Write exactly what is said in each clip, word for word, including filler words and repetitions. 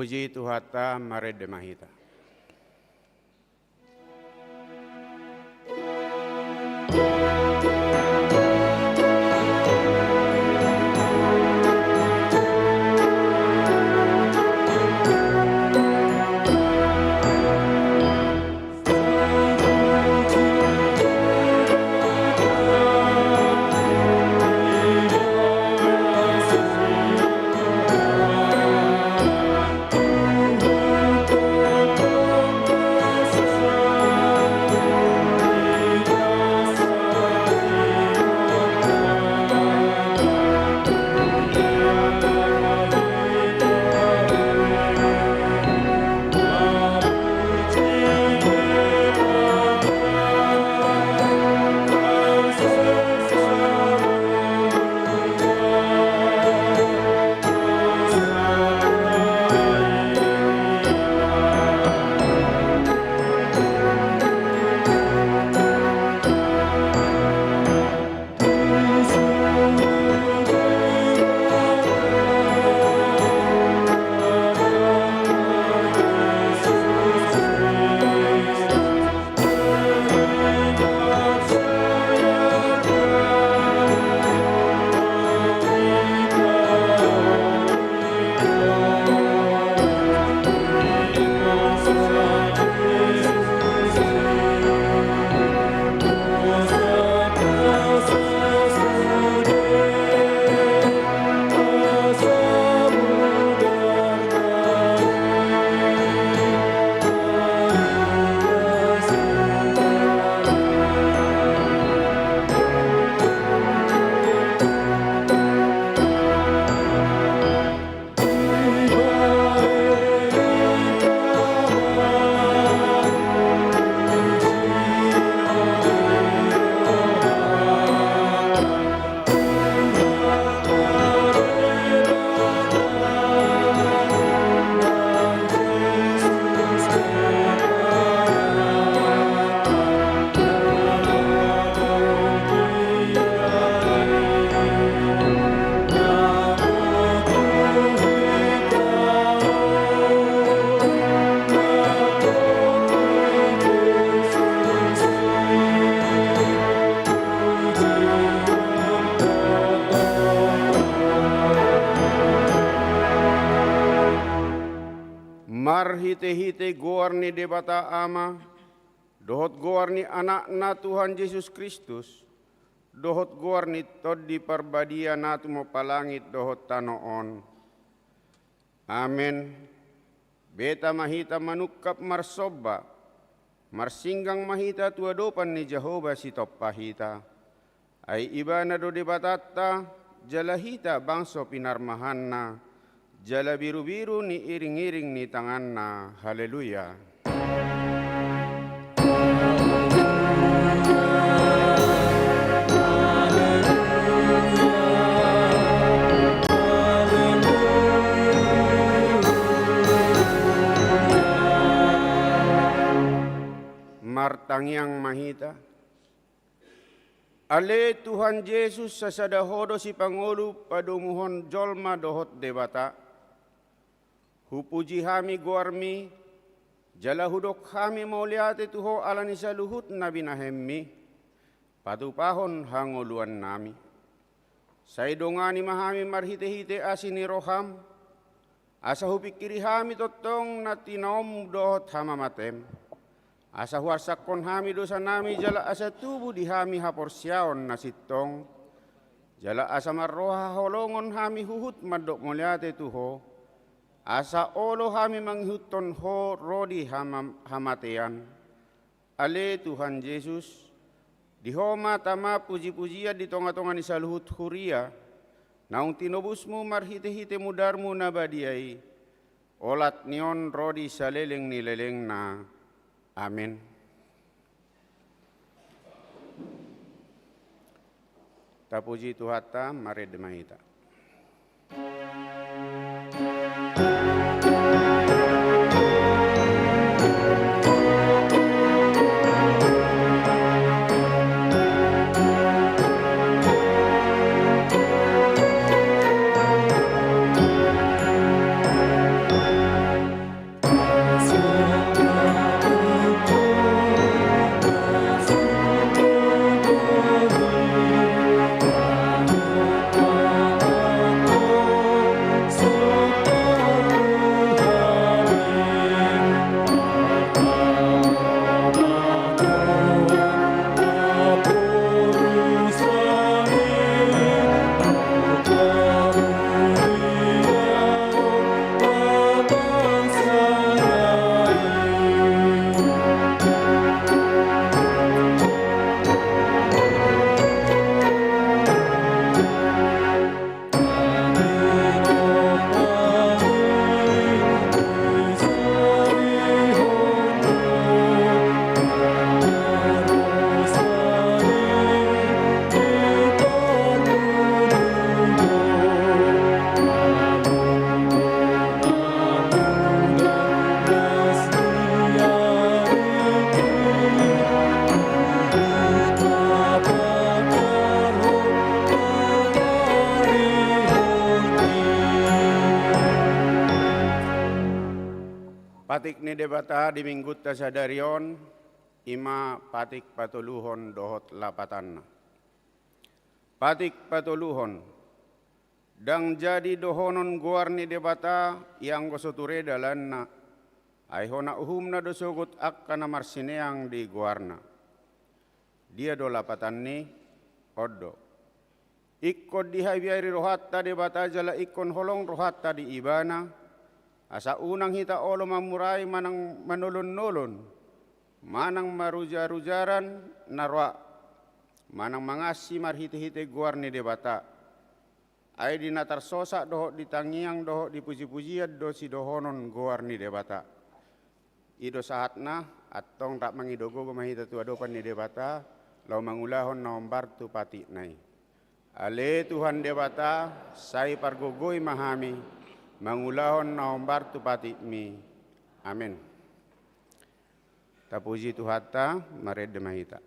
Puji Tuhanta, marende ma hita. Marhitehite goar ni Debata Ama, dohot goar ni Anakna Tuhan Jesus Kristus, dohot goar ni Tondi Parbadia na tumompa langit dohot tano on. Amen. Beta ma hita manungkap marsomba, marsinggang ma hita tu adopan ni Jahowa Sitompa hita. Ai Ibana do Debatanta, jala hita bangso pinarmahanna, jala birubiru ni iringiring ni tanganna. Haleluya. Martangiang ma hita. Ale Tuhan Jesus, sasada Ho do sipangolu padomuhon jolma dohot Debata. Hupuji hami goarMi, jala hudok hami mauliate tu Ho ala ni saluhut na binahenMi, patupahon hangoluannami. Sai dongani ma hami marhitehite asi ni rohaM, asa hupingkiri hami tongtong na tinaonMu dohot hamamateM. Asa huarsakhon hami dosanami jala asa tubu di hami haporseaon na sintong, jala asa marroha haholongon hami huhut mandok mauliate tu Ho, asa olo hami mangihuthon Ho ro di hama-, hamatean. Ale Tuhan Jesus, di Ho ma tama pujipujian di tongatonga ni saluhut huria, naung tinobusMu marhitehite mudarMu na badia i, olat ni on ro di saleleng ni lelengna. Amen. Tapuji Tuhanta, marende ma hita. Patik ni Debata di Minggunta sadari on, i ma patik patoluhon dohot lapatanna. Patik patoluhon. Ndang jadi dohonon goar ni Debata, ianggo so ture dalanna, ai hona uhumna do sogot angka na marsineang di goarna. Dia do lapatan ni? On do. Ingkon dihabiari rohanta Debata jala ingkon holong rohanta di Ibana, asa unang hita olo mamurai manang manolon-nolon, manang marujar-rujaran na roa, manang mangansi marhite-hite goar ni Debata. Ai di na tarsosak dohot di tangiang dohot di puji-pujian do sidohonon goar ni Debata. I do sahatna, antong rap mangido gogo ma hita tu adopan ni Debata, laho mangulahon na hombar tu patikna i. Ale Tuhan Debata, sai pargogoi ma hami, mangulahon na hombar tu patikmi. Amen. Tapuji Tuhanta, marende ma hita.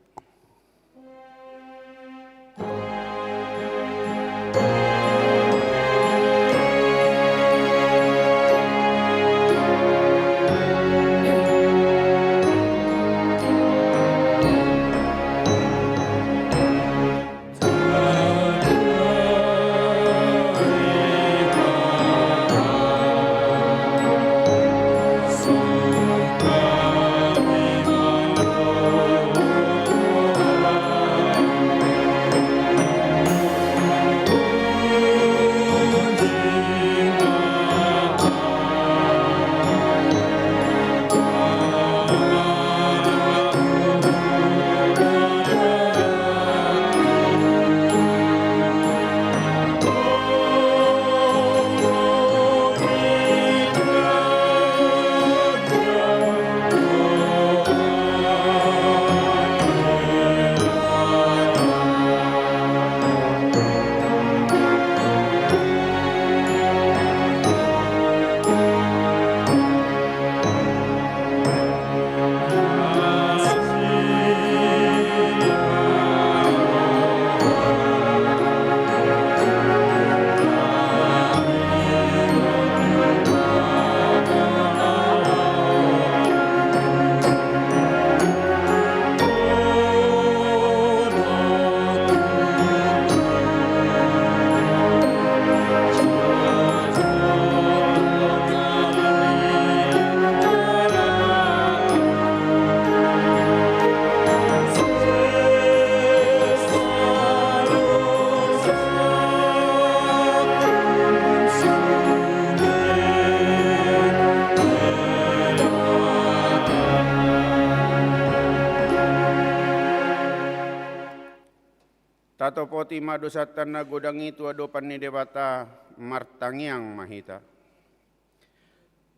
Tatopoti ma dosanta na godang i tu adopan ni Debata, martangiang ma hita.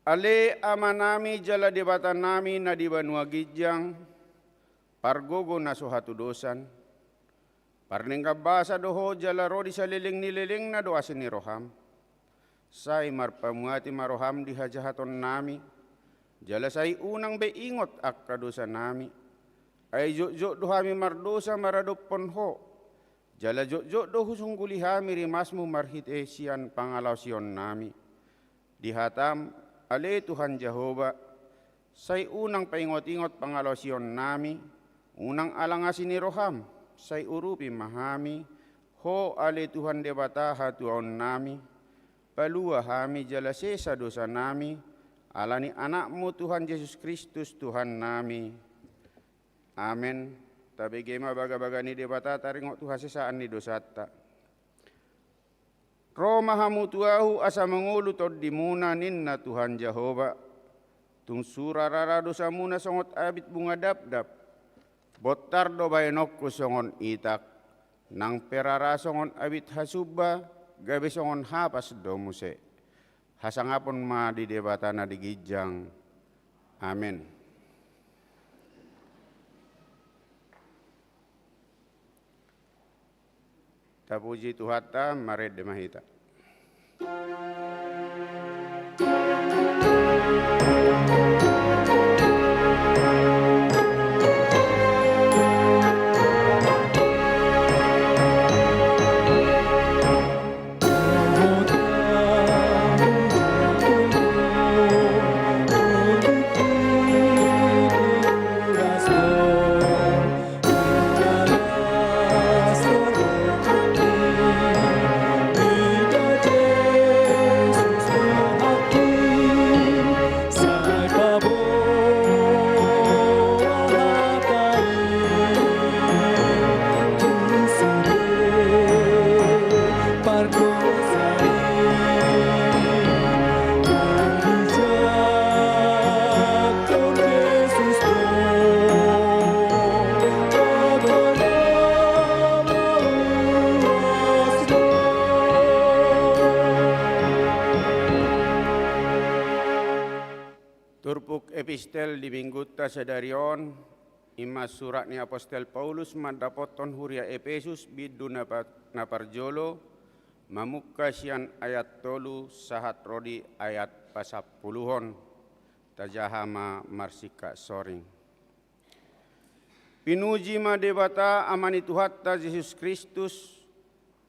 Ale Amanami jala Debatanami na di banua ginjang, pargogo na so hatudosan, pardenggan basa do Ho jala ro di saleleng ni lelengna do asi ni roham. Sai marpamuati ma roham di hajahatonnami, jala sai unang be ingot angka dosanami. Ai jotjot do hami mardosa maradophon Ho, jala jotjot do husungguli hami rimasmu marhite sian pangalaosionnami. Di hatam, ale Tuhan Jahowa, sai unang paingot-ingot pangalaosionnami, unang alang asi ni roham, sai urupi ma hami, Ho ale Tuhan Debata hatuaonnami, palua hami jala sesa dosanami, ala ni Anakmu Tuhan Jesus Kristus Tuhannami. Amen. Tabege ma bagabaga ni Debata taringot tu hasesaan ni dosanta. Ro ma hamu tu Ahu asa mangolu tondimuna, ninna Tuhan Jahowa. Tung sura rara dosamuna songon abit bunga dapdap. Bontar do baenonku songon itak. Nang pe rara songon abit hasumba, gabe songon hapas do muse. Hasangapon ma di Debata na di ginjang. Amen. Tapuji Tuhanta, marende ma hita. Epistel di minggunta sadari on, i ma surat ni apostel Paulus mandapothon huria Epesus bindu na pa-, na parjolo, mamungka sian ayat tolu sahat ro di ayat pasampuluhon. Tajaha ma marsingkat soring. Pinuji ma Debata Ama ni Tuhanta Jesus Kristus,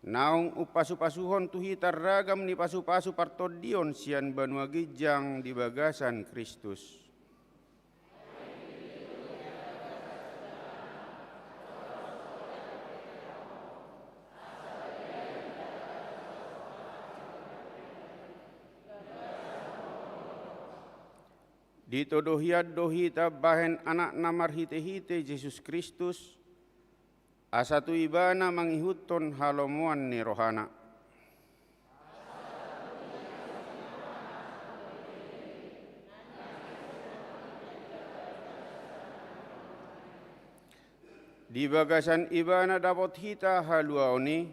naung umpasupasuhon tu hita ragam ni pasupasu partondion sian banua ginjang di bagasan Kristus. Ditodo hian do hita bahen Anakna marhitehite Jesus Kristus, asa tu Ibana mangihuthon halomoan ni rohana. Di bagasan Ibana dapot hita haluaon i,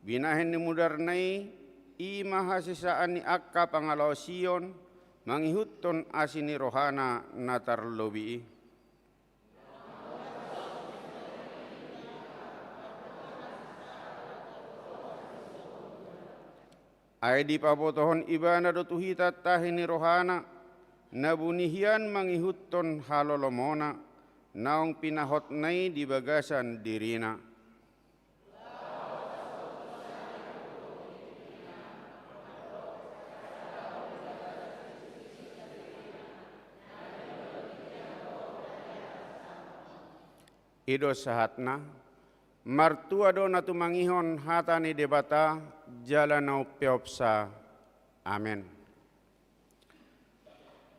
binahen ni mudarna i, i ma hasesaan ni angka pangalaosion, mangihuthon asi ni rohana na tarlobi i. Ai dipabotohon Ibana do tu hita tahi ni rohana, na buni hian mangihuthon halolomona, naung pinahotna i di bagasan dirina. I do sahatna, martua do na tumangihon hata ni Debata, jala na umpeopsa. Amen.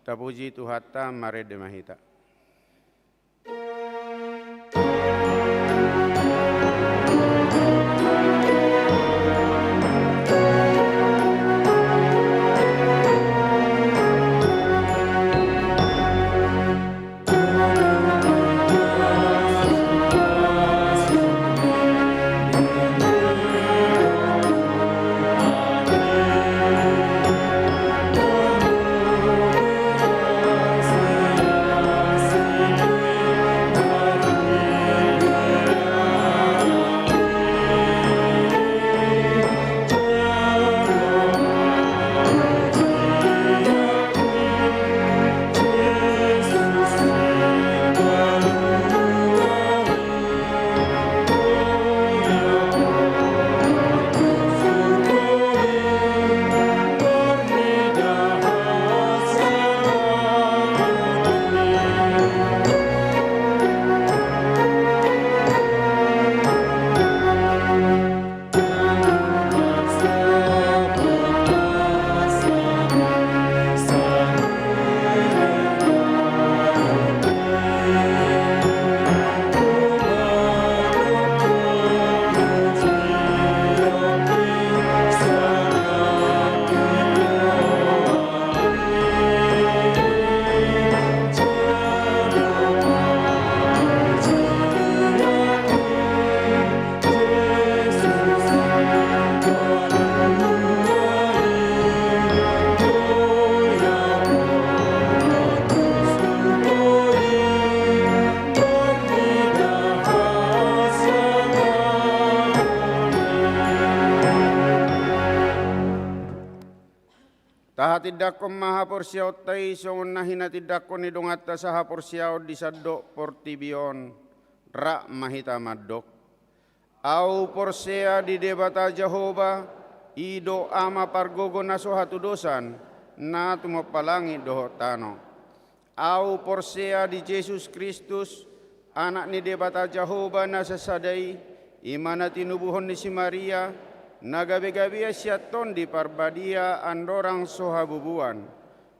Tapuji Tuhanta, marende ma hita. Tahatindangkon ma haporseaonta i songon na hinatindangkon ni donganta sahaporseaon di sandok portibi on. Rap ma hita mandok. Ahu porsea di Debata Jahowa, i do Ama pargogo na so hatudosan, na tumompa langit dohot tano. Ahu porsea di Jesus Kristus, Anak ni Debata Jahowa na sasada i, i ma na tinubuhon ni si Maria, na gabegabean sian Tondi Parbadia andorang so habubuan.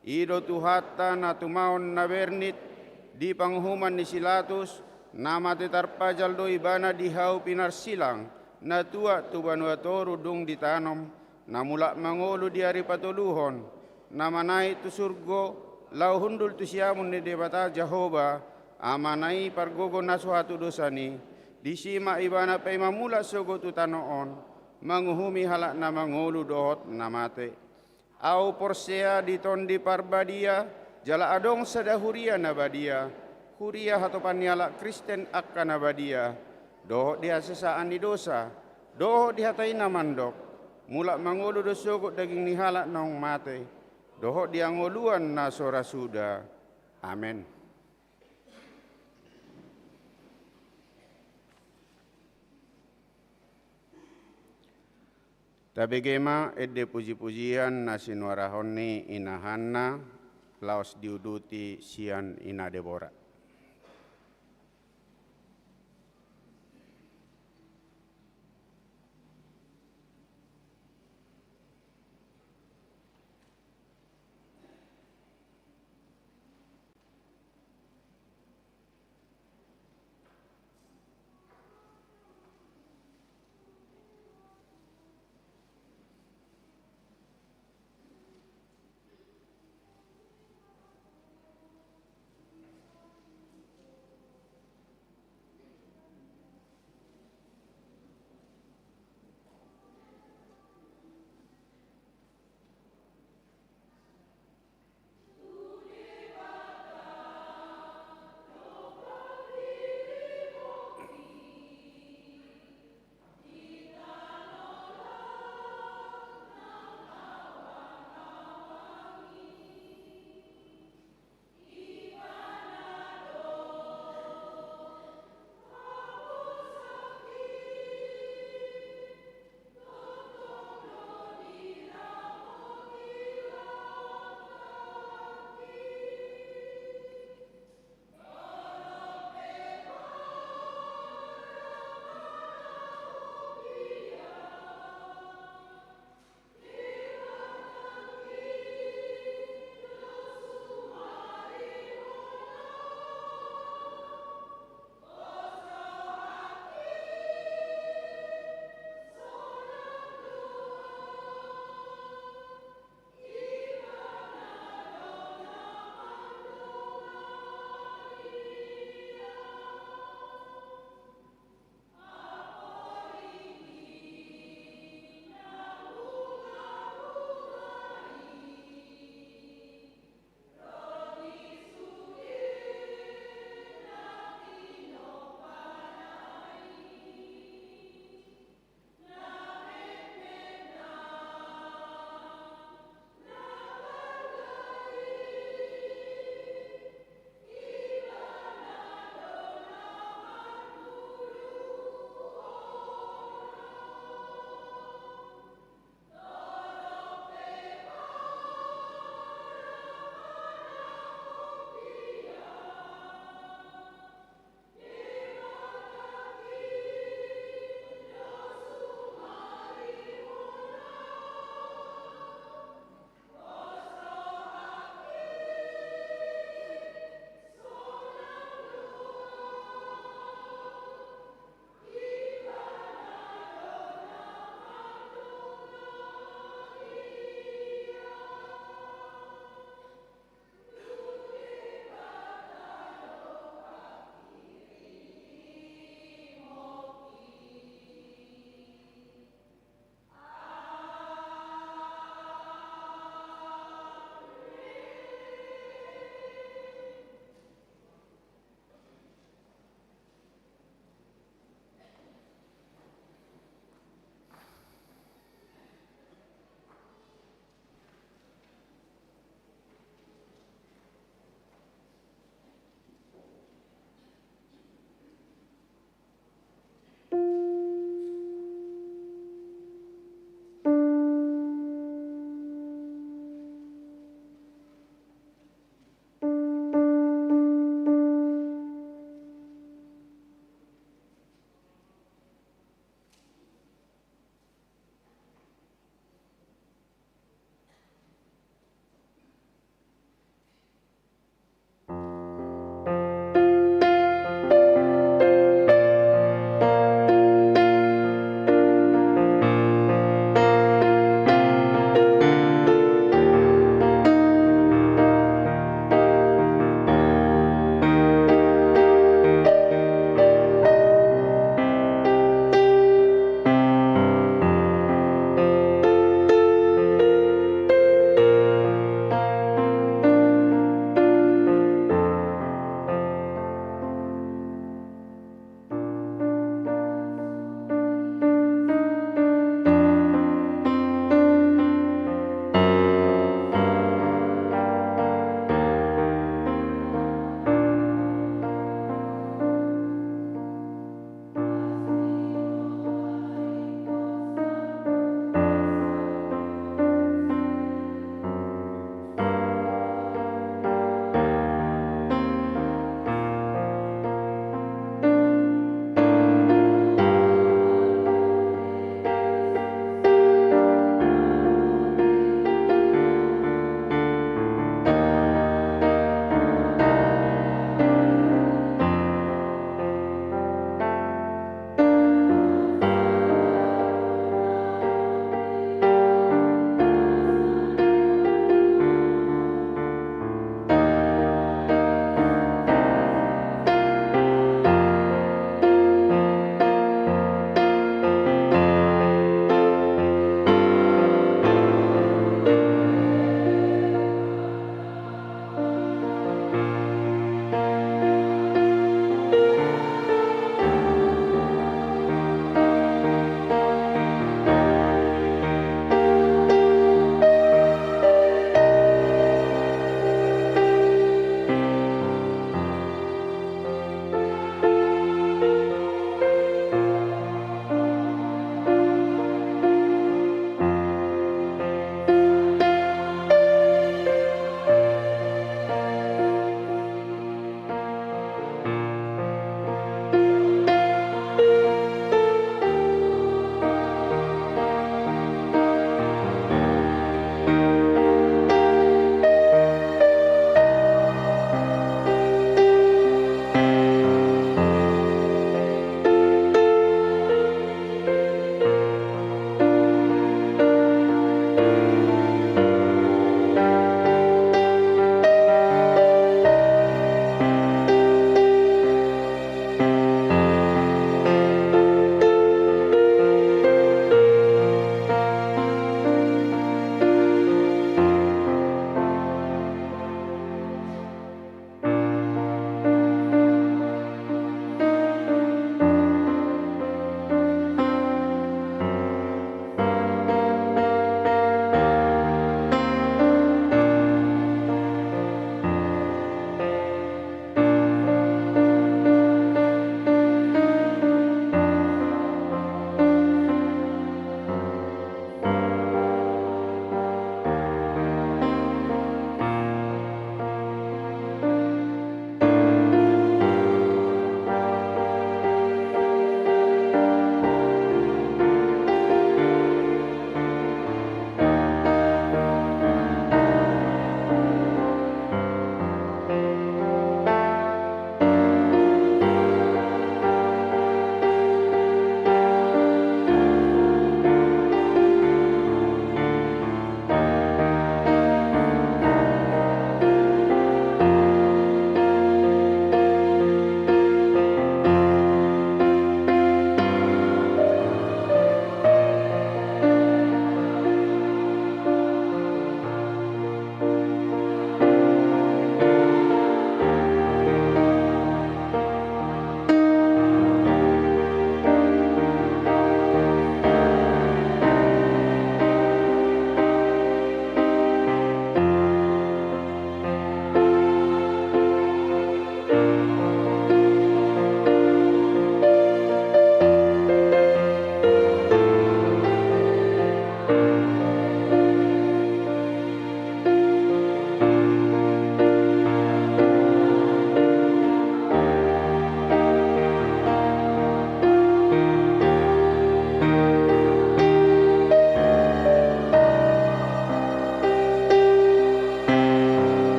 I do Tuhanta na tumaon na bernit di panguhuman ni si Latus, na mate tarpajal do Ibana di hau pinarsilang, na tuat tu banua toru dung ditanom, na mulak mangolu di ari patoluhon, na manaek tu surgo, laho hundul tu siamun ni Debata Jahowa, Amana i pargogo na so hatudosan i, disi ma Ibana paima mulak sogot tu tano on, manguhumi halak na mangolu dohot na mate. Ahu porsea di Tondi Parbadia, Jala adong sada huria na badia, huria hatopan ni halak Kristen angka na badia, dohot di hasesaan ni dosa, dohot di hata i na mandok, mulak mangolu do sogot daging ni halak naung mate, dohot di hangoluan na so ra suda. Amen. Tabege ma ende pujipujian na sinuarahon ni ina Hanna, laos diuduti sian ina Debora.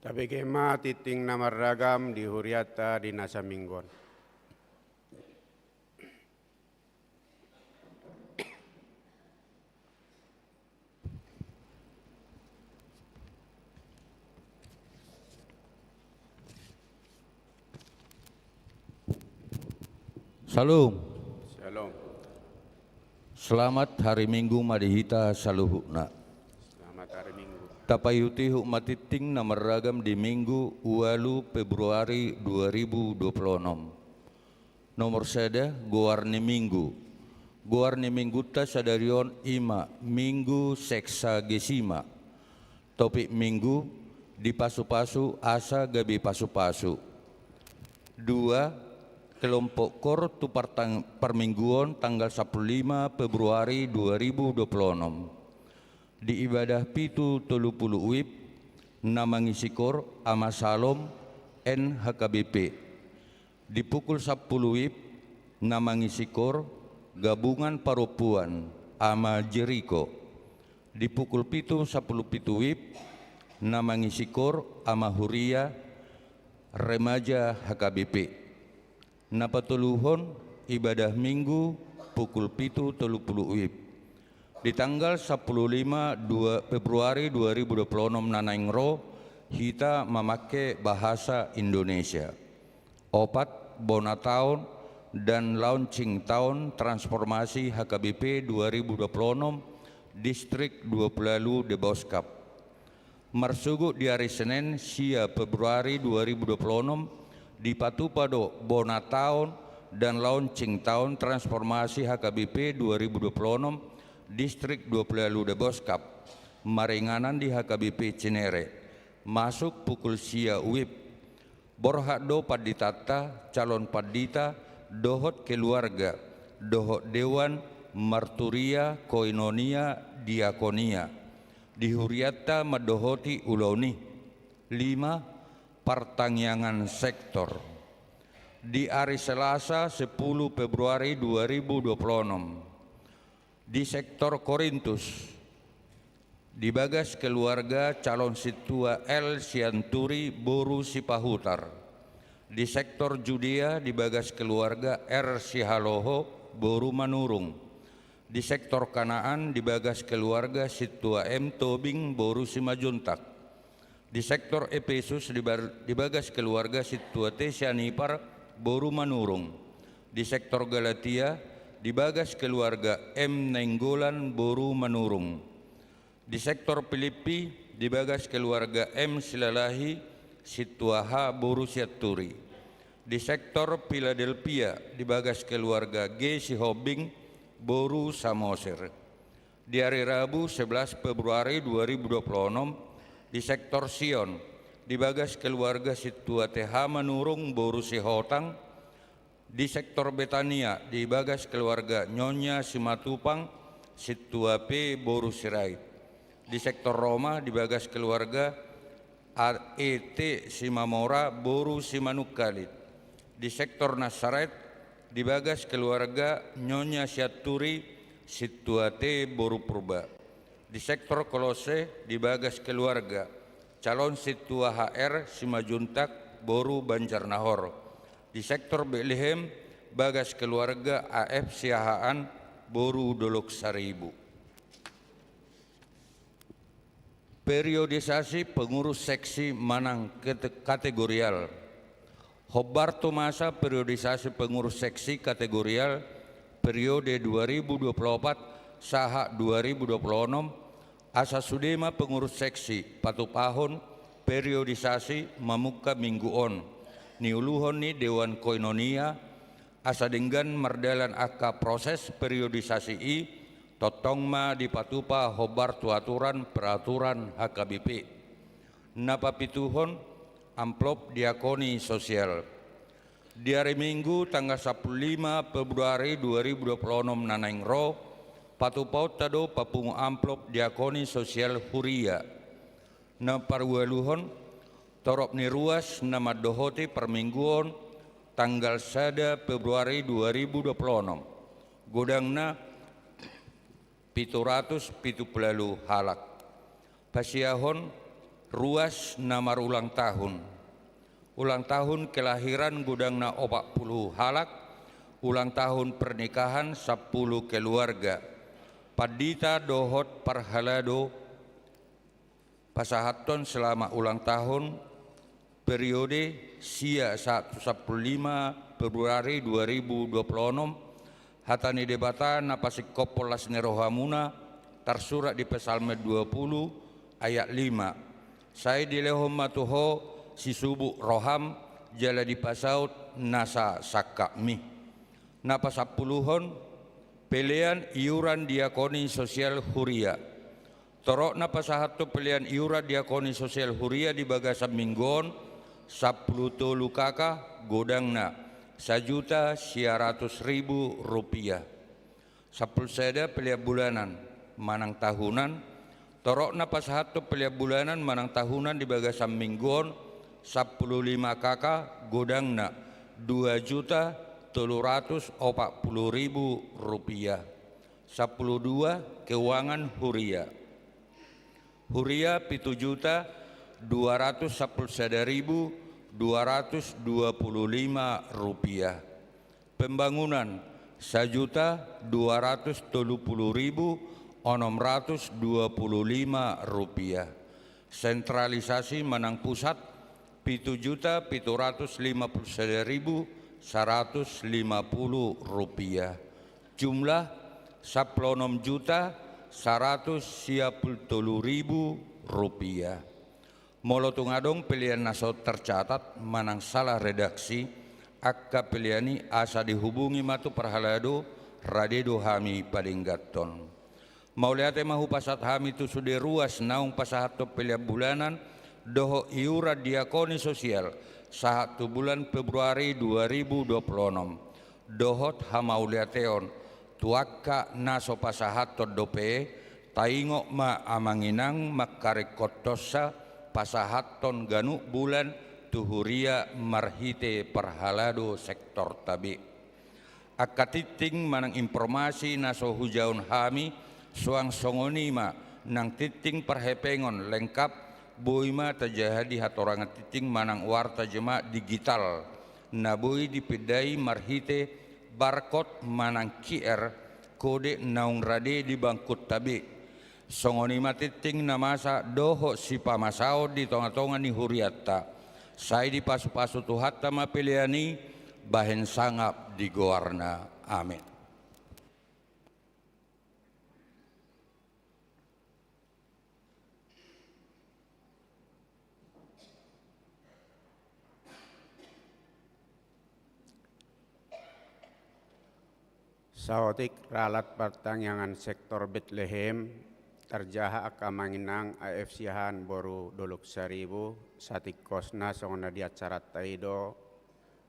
Tabege ma tingting na marragam di hurianta di na saminggu on. Shalom. Shalom. Selamat hari Minggu ma di hita saluhutna. Selamat hari Minggu. Tapaihut-ihut ma tingting na marragam di Minggu ualu Februari dua ribu dua puluh enam. Nomor sada, goar ni Minggu. Goar ni Minggunta sadari on i ma Minggu Sexagesima. Topik Minggu, dipasu-pasu asa gabe pasu-pasu. Dua, kelompok koor tu partang-, parmingguon tanggal sampulu lima Februari dua ribu dua puluh enam. Di ibadah pitu tolu pulu WIB, na mangisi koor Ama Salom, N H K B P. Di pukul sampulu WIB, na mangisi koor Gabungan Parompuan, Ama Jeriko. Di pukul pitu sampulu pitu WIB, na mangisi koor Ama Huria, Remaja H K B P. Na patoluhon, ibadah Minggu pukul pitu tolu pulu WIB. Di tanggal sampulu lima dua Februari dua ribu dua puluh enam na naeng ro, hita mamangke bahasa Indonesia. Opat, bona taon dan launching taon transformasi H K B P dua ribu dua puluh enam, Distrik dua pulu ualu Deboskap. Marsogot di ari Senen, sia Februari dua ribu dua puluh enam, dipatupa do bona taon dan launching taon transformasi H K B P dua ribu dua puluh enam, Distrik dua pulu ualu Deboskap, maringanan di H K B P Cinere, masuk pukul sia WIB. Borhat do panditanta, calon pandita, dohot keluarga, dohot dewan, marturia, koinonia, diakonia. Di hurianta mandohoti ulaon i. Lima, partangiangan sektor. Di ari Selasa, sepuluh Februari dua ribu dua puluh enam. Di sektor Korintus, di bagas keluarga calon sintua L Sianturi boru Sipahutar. Di sektor Judea, di bagas keluarga R Sihaloho boru Manurung. Di sektor Kanaan, di bagas keluarga sintua M Tobing boru Simanjuntak. Di sektor Epesus, di bar-, di bagas keluarga sintua T Sianipar boru Manurung. Di sektor Galatia, di bagas keluarga M Nainggolan boru Manurung. Di sektor Pilippi, di bagas keluarga M Silalahi, sintua H boru Sianturi. Di sektor Piladelpia, di bagas keluarga G Sihombing boru Samosir. Di ari Rabu, sebelas Februari dua ribu dua puluh enam, di sektor Sion, di bagas keluarga sintua T H Manurung boru Sihotang. Di sektor Betania, di bagas keluarga Nyonya Simatupang, sintua P boru Sirait. Di sektor Roma, di bagas keluarga A E T Simamora boru Simanungkalit. Di sektor Nasaret, di bagas keluarga Nyonya Sianturi, sintua T boru Purba. Di sektor Kolose, di bagas keluarga calon sintua H R Simanjuntak boru Banjarnahor. Di sektor Betlehem, bagas keluarga A F Siahaan boru Dolok Saribu. Periodisasi pengurus seksi manang kate-, kategorial. Hombar tu masa periodisasi pengurus seksi kategorial periode dua ribu dua puluh opat sahat dua ribu dua puluh onom, asa sude ma pengurus seksi patupahon periodisasi mamungka minggu on, niuluhon ni Dewan Koinonia, asa denggan mardalan angka proses periodisasi i, tongtong ma dipatupa hombar tu aturan peraturan H K B P. Na papituhon, amplop diakoni sosial. Di ari Minggu tanggal sampulu lima Februari dua ribu dua puluh onom na naeng ro, patupaonta do papungu amplop diakoni sosial huria. Na parualuhon, torop ni ruas na mandohoti parmingguon tanggal sada Februari dua ribu dua puluh onom. Godangna pitu ratus pitu pulu ualu halak. Pasiahon, Ruas na marulang tahun. Ulang tahun kelahiran godangna opat puluh halak, ulang tahun pernikahan sampulu keluarga. Pandita dohot parhalado pasahathon selamat ulang tahun periode sia sahat tu sampulu lima Februari dua ribu dua puluh onom. Hata ni Debata na pasingkophon las ni rohamuna tarsurat di Psalmen dua puluh ayat lima. Sai dilehon ma tu ho sisubuk roham jala dipasaut nasa sangkapmi. Na pasampuluhon, pelean iuran diakoni sosial huria. Torop na pasahathon pelean iuran diakoni sosial huria di bagasan minggu on, sampulu tolu K K godangna, sajuta sia ratus ribu rupiah. Sampulu sada pelean bulanan manang tahunan, torop na pasahathon pelean bulanan manang tahunan di bagasan minggu on, sampulu lima K K godangna, dua juta tolu ratus opat puluh ribu rupiah. Sampulu dua keuangan huria. Huria pitu juta dua ratus sampulu sada ribu dua ratus dua puluh lima rupiah. Pembangunan sajuta dua ratus tolu puluh ribu onom ratus dua puluh lima rupiah. Sentralisasi manang pusat pitu juta pitu ratus lima puluh sada ribu saratus lima puluh rupiah. Jumlah sampulu onom juta saratus sia puluh tolu ribu rupiah. Molo tung adong pelean na so tercatat manang salah redaksi, angka pelean i asa dihubungi ma tu parhalado, rade do hami padengganhon. Mauliate ma hupasahat hami tu sude ruas naung pasahathon pelean bulanan dohot iuran diakoni sosial sahat tu bulan Februari dua ribu dua puluh onom. Dohot hamauliateon tu angka na so pasahathon dope, taingot ma amang inang mangkaringkothonsa pasahathon ganup bulan tu huria marhite parhalado sektorta be. Angka tingting manang informasi na so hujahaon hami, suang songon i ma nang tingting parhepengon lengkap, boi ma tajaha di hatorangan tingting manang warta jemaat digital, na boi dipindai marhite barcode manang Q R kode naung rade di bangkunta be. Songon i ma tingting na masa dohot sipamasaon di tongatonga ni hurianta. Sai dipasupasu Tuhanta ma pelean i bahen sangap di goarna. Amen. Saotik ralat partangiangan sektor Betlehem, tarjaha angka amang inang A F Siahaan boru Dolok Saribu, satingkosna songon na di acaranta i do,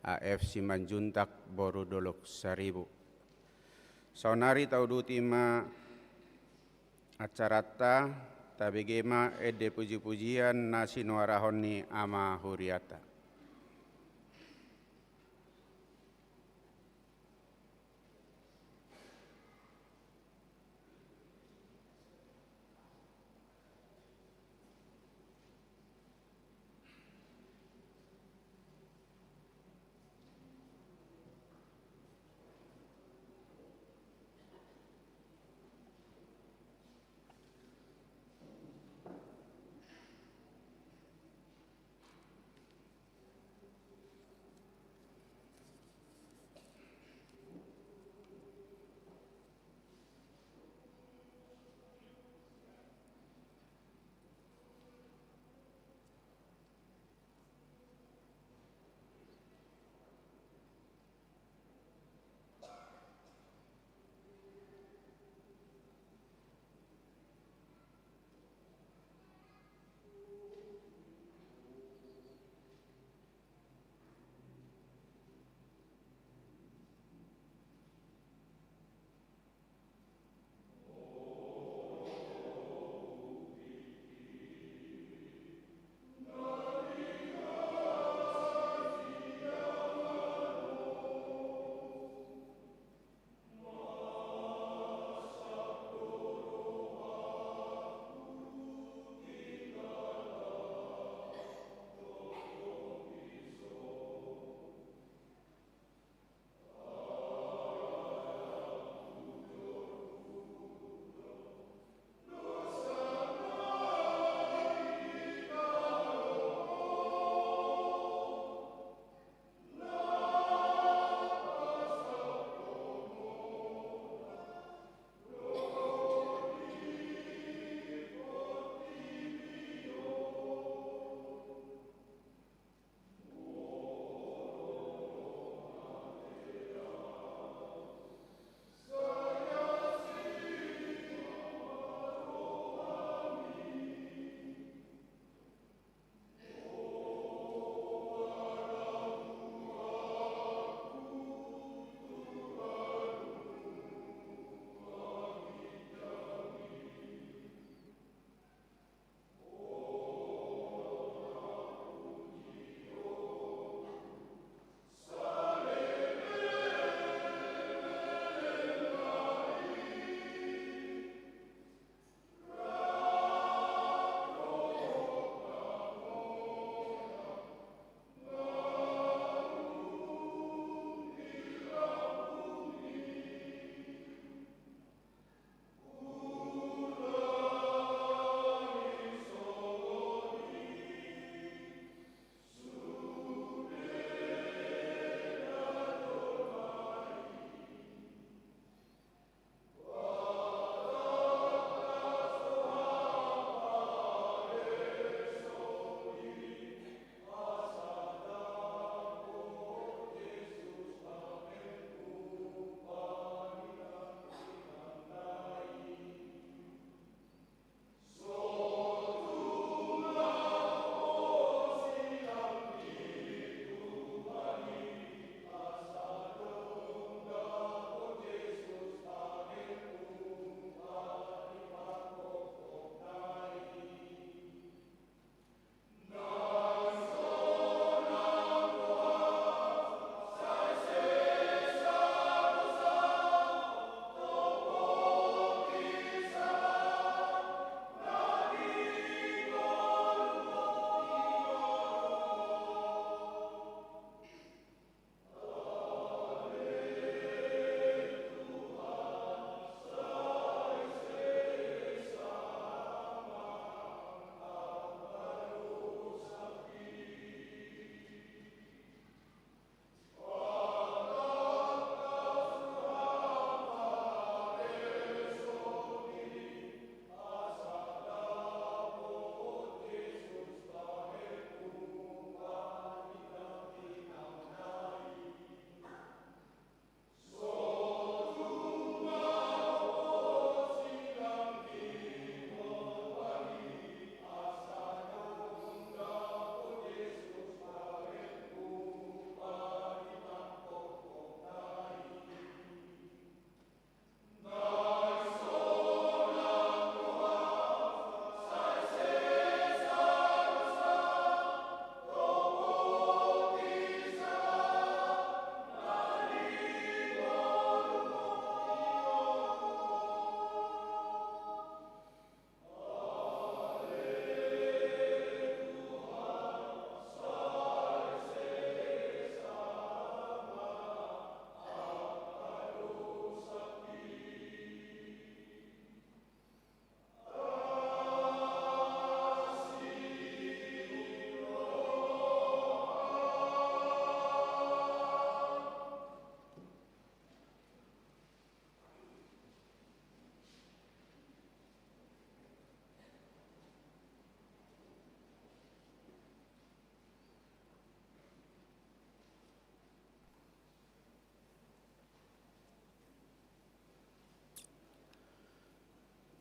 A F Simanjuntak boru Dolok Saribu. Saonari tauduti ma acaranta, tabege ma ende pujipujian na sinuarahon ni ama hurianta.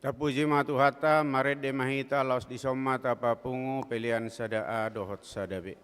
Tapuji ma Tuhanta, marende ma hita, laos dison ma tapapungu pelean sada A dohot sada B.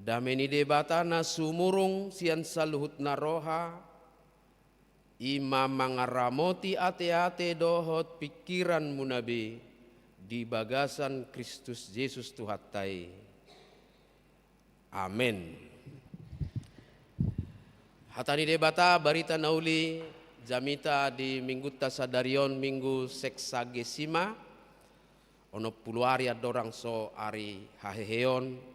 Dame ni Debata na sumurung sian saluhutna roha, i ma mangaramoti ateate dohot pingkiranmuna be di bagasan Kristus Jesus Tuhanta i. Amen. Hata ni Debata, barita na uli jamita di Minggunta sadari on, Minggu Sexagesima, onom pulu ari andorang so ari haheheon,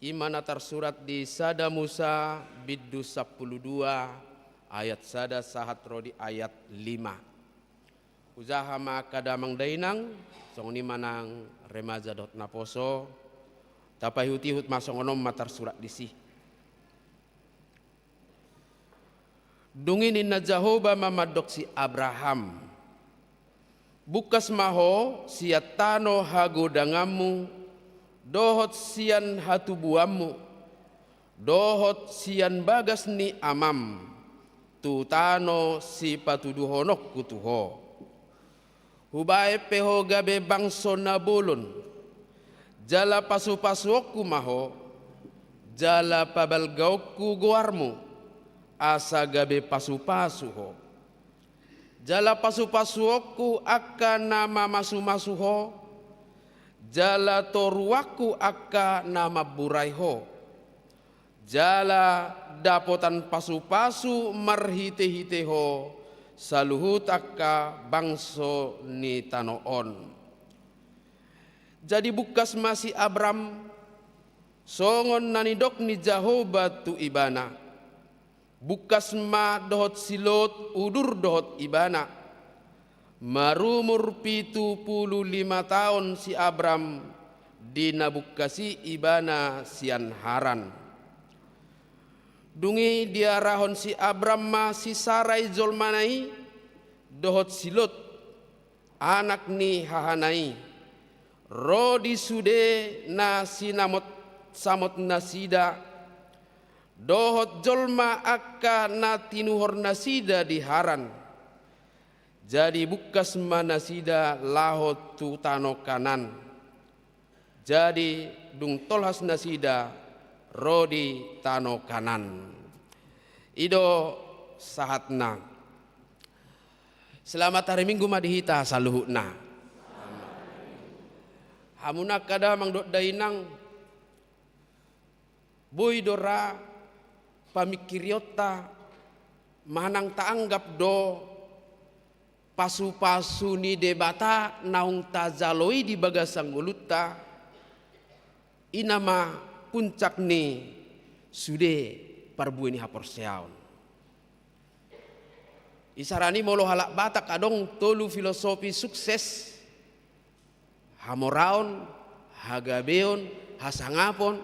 i ma na tarsurat di Sada Musa bindu sampulu dua ayat sada sahat ro di ayat lima. Hujaha ma angka damang dainang, songon i ma nang remaja dohot naposo, tapaihut-ihut ma songon on ma tarsurat disi. Dung i ninna Jahowa ma mandok si Abraham: Bungkas ma ho sian tano hagodanganmu, dohot sian hatubuanmu, dohot sian bagas ni amam, tu tano sipatuduhononku tu ho. Hubahen pe ho gabe bangso na bolon, jala pasupasuonku ma ho, jala pabalgaonku goarmu, asa gabe pasupasu ho. Jala pasupasuonku angka na mamasumasu ho, jala toruanku angka na mamburai ho. Jala dapotan pasupasu marhitehite ho saluhut angka bangso ni tano on. Jadi bungkas ma si Abram, songon na nidok ni Jahowa tu ibana. Bungkas ma dohot si Lot udur dohot ibana. Marumur pitu pulu lima taon si Abram di na bungkas i ibana sian Haran. Dung i diarahon si Abram ma si Sarai jolmana i dohot si Lot, anak ni hahana i, ro di sude na sinamot-samot nasida, dohot jolma angka na tinuhor nasida di Haran. Jadi bungkas ma nasida laho tu tano Kanaan. Jadi dung tolhas nasida ro di tano Kanaan. I do sahatna. Selamat hari Minggu ma di hita saluhutna. Hamuna angka damang dohot dainang, boi do ra pamingkirionta manang taanggap do pasupasu ni Debata naung tajalo i di bagasan ngolunta, i nama puncak ni sude parbue ni haporseaon. Isarana i molo halak Batak adong tolu filosofi sukses: hamoraon, hagabeon, hasangapon.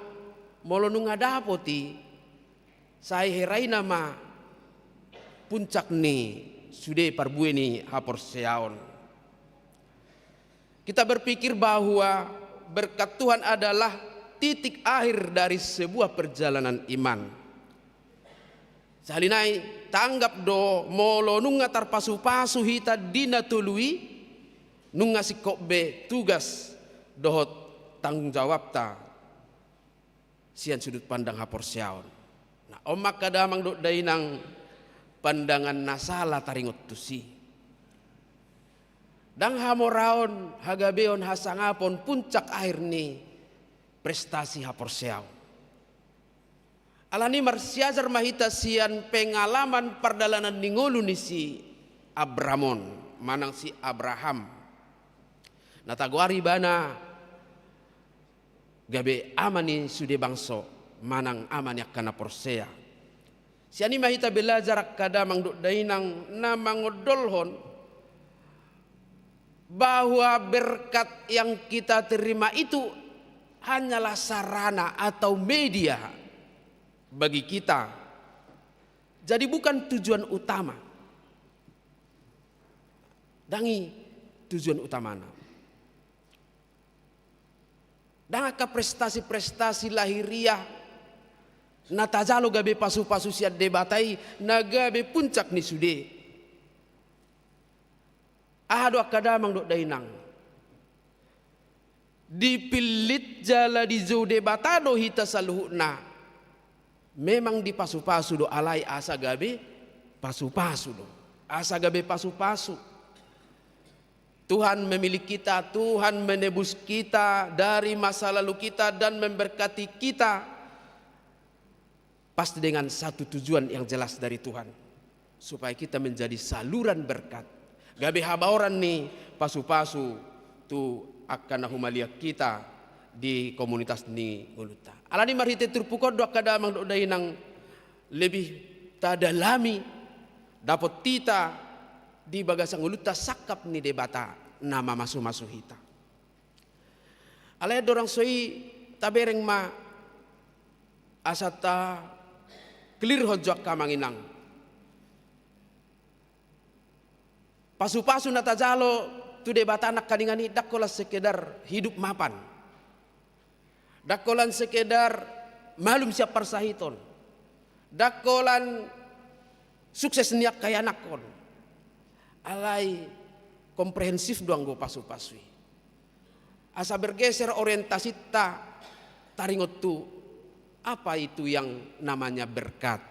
Molo nunga dapot i, sai hera i nama puncak ni sude parbue ni haporseaon. Kita berpikir bahwa berkat Tuhan adalah titik akhir dari sebuah perjalanan iman. Sahali nai taanggap do molo nunga tarpasupasu hita di na tolu i, nunga singkop be tugas dohot tanggung jawabta sian sudut pandang haporseaon. Nah, on ma angka damang dohot dainang pandangan na sala taringot tusi. Ndang hamoraon, hagabeon, hasangapon puncak akhir ni prestasi haporseaon. Alani marsiajar ma hita sian pengalaman pardalanan ni ngolu ni si Abram on, manang si Abraham. Na tagoari ibana gabe ama ni sude bangso, manang ama ni angka na porsea. Sian i ma hita belajar angka damang dohot dainang na mangondolhon bahwa berkat yang kita terima itu hanyalah sarana atau media bagi kita. Jadi bukan tujuan utama. Ndang i tujuan utamana. Ndang angka prestasi-prestasi lahiriah na tajalo gabe pasupasu sian Debata i na gabe puncak ni sude. Aha do angka damang dohot dainang? Dipillit jala dijou Debata do hita saluhutna. Memang dipasupasu do, alai asa gabe pasupasu do. Asa gabe pasupasu. Tuhan memilih kita, Tuhan menebus kita dari masa lalu kita dan memberkati kita. Pasti dengan satu tujuan yang jelas dari Tuhan, supaya kita menjadi saluran berkat, gabe habaoran ni pasupasu tu angka na humaliang hita di komunitas ni ngolunta. Alani marhite turpuk on do angka damang dohot dainang lebih tadalami, dapot hita di bagasan ngolunta sangkap ni Debata na mamasumasu hita. Alai andorang so i, tabereng ma asa taclearhon jo angka amang inang. Pasupasu na tajalo tu Debata nangkaningan i ndang holan sekedar hidup mapan. Ndang holan sekedar malum sian parsahiton. Ndang holan sukses ni angka ianakhon. Alai komprehensif do anggo pasupasu i. Asa bergeser orientasinta taringot tu apa itu yang namanya berkat.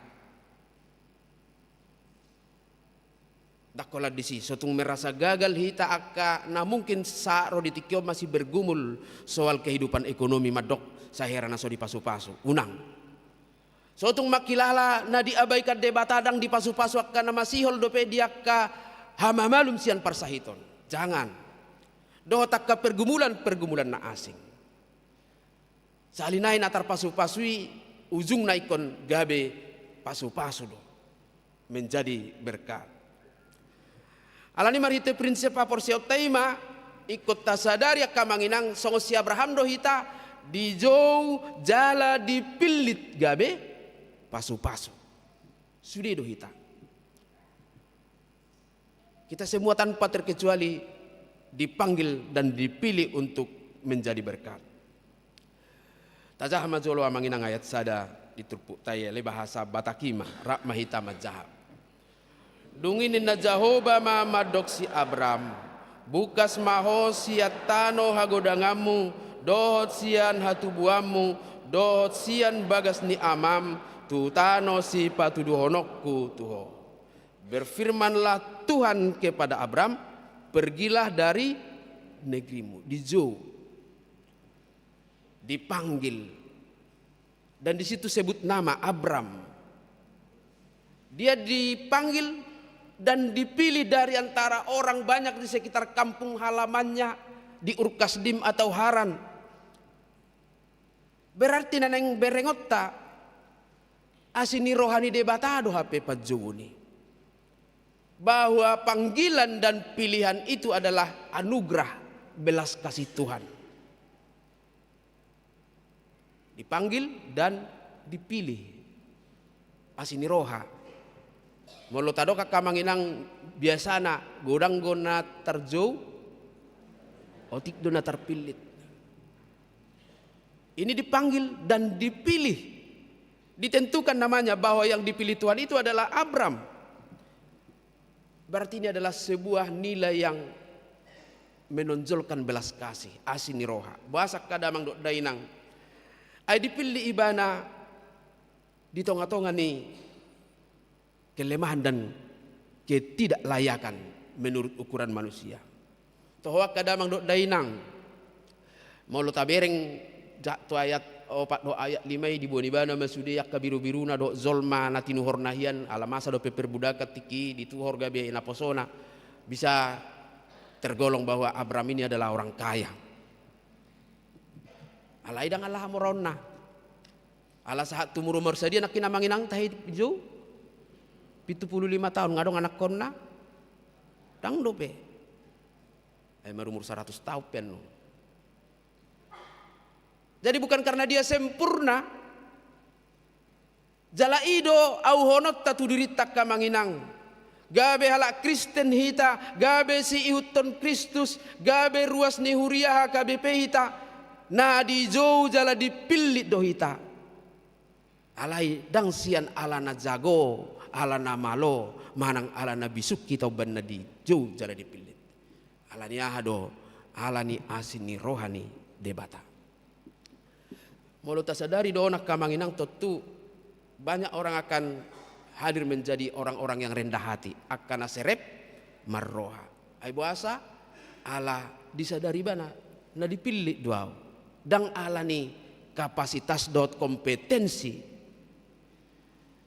Ndang holan disi, so tung merasa gagal hita angka na mungkin sahat ro di tingki on masih bergumul soal kehidupan ekonomi mandok sahera na so dipasupasu. Unang. So tung mangkilala na diabaikan Debata ndang dipasupasu angka na masihol dope di angka hamamalum sian parsahiton. Jangan. Dohot angka pergumulan-pergumulan na asing. Sahali nai na tarpasupasu i ujungna ingkon gabe pasupasu do. Menjadi berkat. Alani marhite prinsip haporseaonta i ma ingkon tasadari angka amang inang songon si Abraham do hita dijou jala dipillit gabe pasupasu. Sude do hita. Kita semua tanpa terkecuali dipanggil dan dipilih untuk menjadi berkat. Tajaha ma jolo amang inang ayat sada di turpukta i, ale bahasa Batak i ma, rap ma hita manjaha. Dung i ninna Jahowa ma mandok si Abram, bungkas ma ho sian tano hagodanganmu, dohot sian hatubuanmu, dohot sian bagas ni amam, tu tano sipatuduhononku tu ho. Berfirmanlah Tuhan kepada Abram, pergilah dari negerimu. Dijou. Dipanggil. Dan di situ sebut nama Abram. Dia dipanggil dan dipilih dari antara orang banyak di sekitar kampung halamannya di Ur Kasdim atau Haran. Berarti na naeng berengonta, asi ni roha ni Debata do hape panjouon i. Bahwa panggilan dan pilihan itu adalah anugerah, belas kasih Tuhan. Dipanggil dan dipilih. Asi ni roha. Molo tadok angka amang inang biasana godang do na tarjou, otik do na tarpillit. Ini dipanggil dan dipilih. Ditentukan namanya bahwa yang dipilih Tuhan itu adalah Abram. Berarti ini adalah sebuah nilai yang menonjolkan belas kasih, asi ni roha. Boasa angka damang dohot dainang? Ai dipillit ibana di tonga-tonga ni kelemahan dan ketidaklayakan menurut ukuran manusia. Toho angka damang dohot dainang. Molo tabereng jak tu ayat opat dohot ayat lima i, diboan ibana ma sude angka birubiruna dohot jolma na tinuhorna hian, ala masa dope perbudakan tingki i, dituhor gabe naposona. Bisa tergolong bahwa Abram ini adalah orang kaya. Alai ndang ala hamoraonna. Ala sahat tu umur marsadia nangkin amang inang tahe jou. Pitu pulu lima taon nga adong anakhonna. Ndang dope. Ai marumur saratus taon pe annon. Jadi bukan karena dia sempurna. Jala i do auhononta tu dirinta angka amang inang. Gabe halak Kristen hita, gabe siihuthon Kristus, gabe ruas ni huria H K B P hita, na dijou jala dipillit do hita. Alai ndang sian ala na jago, ala na malo, manang ala na bisuk hita umbahen na dijou jala dipillit. Ala ni aha do? Ala ni asi ni roha ni Debata. Molo tasadari do on angka amang inang, tontu banyak orang akan hadir menjadi orang-orang yang rendah hati, angka na serep marroha. Ai boasa? Ala disadari ibana na dipillit do au, ndang ala ni kapasitas dohot kompetensi.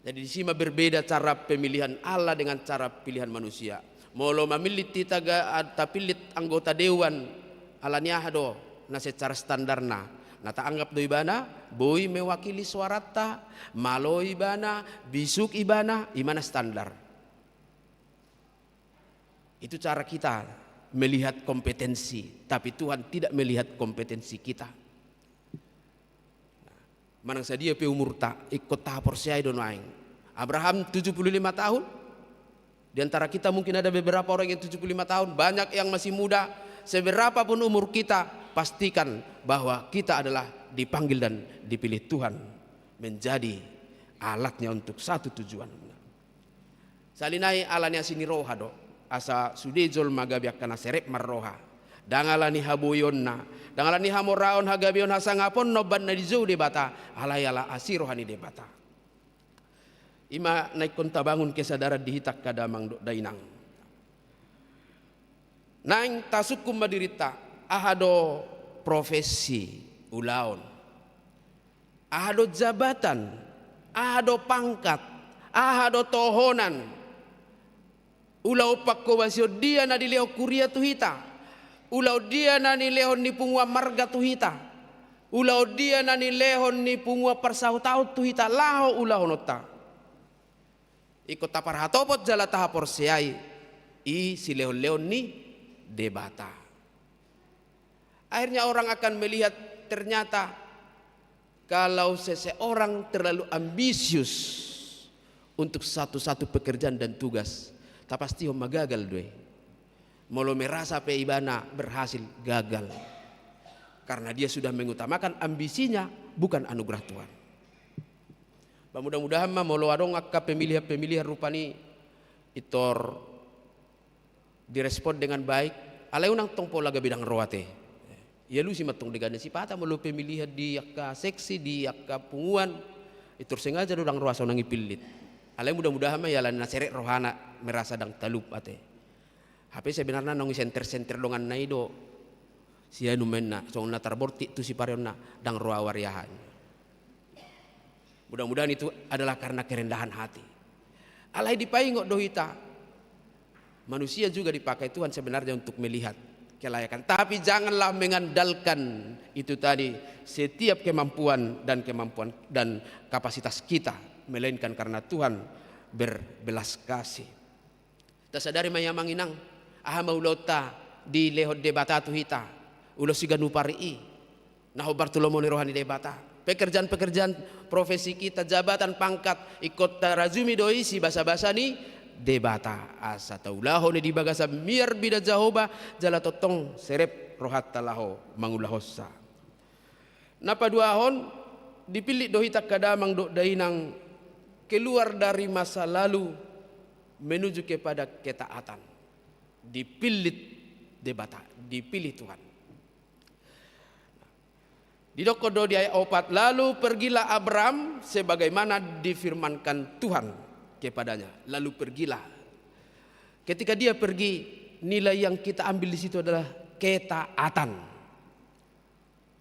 Jadi disi ma berbeda cara pemilihan Allah dengan cara pilihan manusia. Molo mamillit hita ga, a, tapillit anggota dewan, ala ni aha do? Na secara standarna, na taanggap do ibana boi mewakili suaranta, malo ibana, bisuk ibana, i ma na standar. Itu cara kita melihat kompetensi, tapi Tuhan tidak melihat kompetensi kita. Manang sadia pe umurta, ingkon tahaporseai do nuaeng. Abraham tujuh puluh lima tahun. Di antara kita mungkin ada beberapa orang yang tujuh puluh lima tahun, banyak yang masih muda. Seberapapun umur kita, pastikan bahwa kita adalah dipanggil dan dipilih Tuhan menjadi alatnya untuk satu tujuan. Sahali nai ala ni asi ni roha do, asa sude jolma gabe angka na serep marroha. Ndang ala ni haboionna, ndang ala ni hamoraon, hagabeon, hasangaponna umbahen na dijou Debata, alai ala asi roha ni Debata. I ma na ingkon tabangun kesadaran di hita angka damang dohot dainang. Naeng tasungkun ma dirinta, aha do profesi, ulaon. Aha do jabatan, aha do pangkat, aha do tohonan. Ulaon pangkobasion dia na nilehon huria tu hita. Ulaon dia na nilehon ni punguan marga tu hita. Ulaon dia na nilehon ni punguan parsahutaon tu hita laho ulahononta. Ingkon taparhatopot jala tahaporseai i silehonlehon ni Debata. Akhirnya orang akan melihat ternyata kalau seseorang terlalu ambisius untuk satu-satu pekerjaan dan tugas, tapastihon ma gagal do i. Molo merasa pe ibana berhasil, gagal. Karena dia sudah mengutamakan ambisinya, bukan anugerah Tuhan. Ba mudah-mudahan ma molo adong angka pemilihan-pemilihan rupani, pintor direspon dengan baik, alai unang tong pola gabe ndang ro ate. Dialusi ma tong denggan ni sipata molo pemilihan di angka seksi, di angka punguan, pintor sengaja do ndang ro asa unang dipillit. Alai mudah-mudahan ma i ala ni na serep rohana merasa ndang talup ate. Hape sebenarna naung disenter-senter donganna i do. Sian umbahen na, songon na tarbortik tu sipareonna, ndang ro au ari aha. Mudah-mudahan itu adalah karena kerendahan hati. Alai dipaingot do hita, manusia juga dipakai Tuhan sebenarnya untuk melihat kelayakan. Tapi janganlah mengandalkan itu tadi, setiap kemampuan dan kemampuan dan kapasitas kita, melainkan karena Tuhan berbelas kasih. Tasadari ma i amang inang, aha ma ulaonta dilehon Debata tu hita, ulaon siganup ari i, na hombar tu lomo ni roha ni Debata. Pekerjaan-pekerjaan, profesi kita, jabatan, pangkat, ingkon tarajumi do i sibasa-basa ni Debata. Asa taulahon i di bagasan miar mida Jahowa, jala tongtong serep rohanta laho mangulahonsa. Na paduahon, dipillit do hita angka damang dohot dainang keluar dari masa lalu menuju kepada ketaatan. Dipillit Debata, dipilih Tuhan. Didokkon do di ayat opat, "Lalu pergilah Abram sebagaimana difirmankan Tuhan kepadanya." Lalu pergilah. Ketika dia pergi, nilai yang kita ambil di situ adalah ketaatan.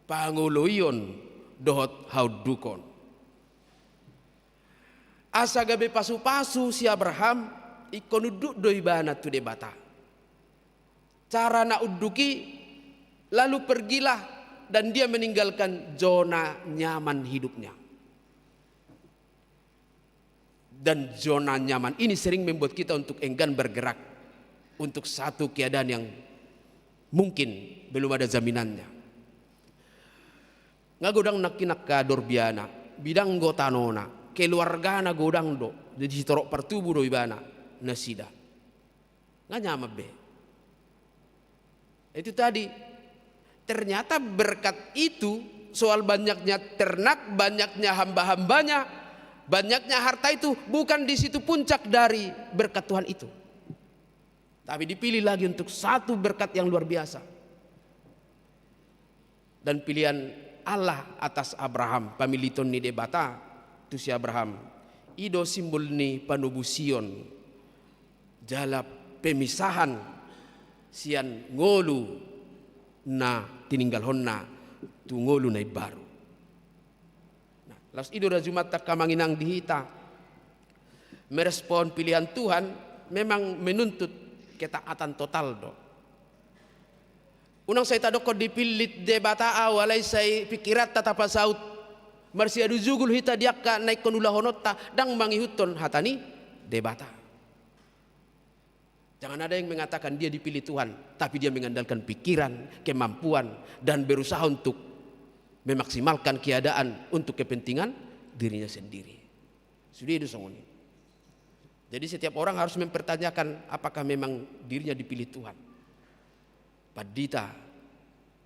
Pangoloion dohot haundukon. Asa gabe pasu-pasu si Abraham, ingkon unduk do ibana tu Debata. Cara na unduk i, lalu pergilah dan dia meninggalkan zona nyaman hidupnya. Dan zona nyaman ini sering membuat kita untuk enggan bergerak untuk satu keadaan yang mungkin belum ada jaminannya. Nga godang nangkin angka dorbiana, bidang do tanona, keluargana godang do, jadi sitorop partubu do ibana nasida. Nga nyaman be. Itu tadi, ternyata berkat itu, soal banyaknya ternak, banyaknya hamba-hambanya, banyaknya harta itu, bukan di situ puncak dari berkat Tuhan itu. Tapi dipilih lagi untuk satu berkat yang luar biasa. Dan pilihan Allah atas Abraham, pamiliton ni Debata tu si Abraham, i do simbol ni panobusion jala pemisahan sian ngolu na tininggalhonna tu ngolu na imbaru. Nah, laos i do rajumanta angka amang inang di hita. Merespon pilihan Tuhan memang menuntut ketaatan total do. Unang sai tadokkon dipillit Debata au, alai sai pingkiranta tapasaut. Marsiadu jugul hita di angka na ingkon ulahononta, ndang mangihuthon hata ni Debata. Jangan ada yang mengatakan dia dipilih Tuhan, tapi dia mengandalkan pikiran, kemampuan, dan berusaha untuk memaksimalkan keadaan untuk kepentingan dirinya sendiri. Sude do songon i. Jadi setiap orang harus mempertanyakan apakah memang dirinya dipilih Tuhan. Pandita,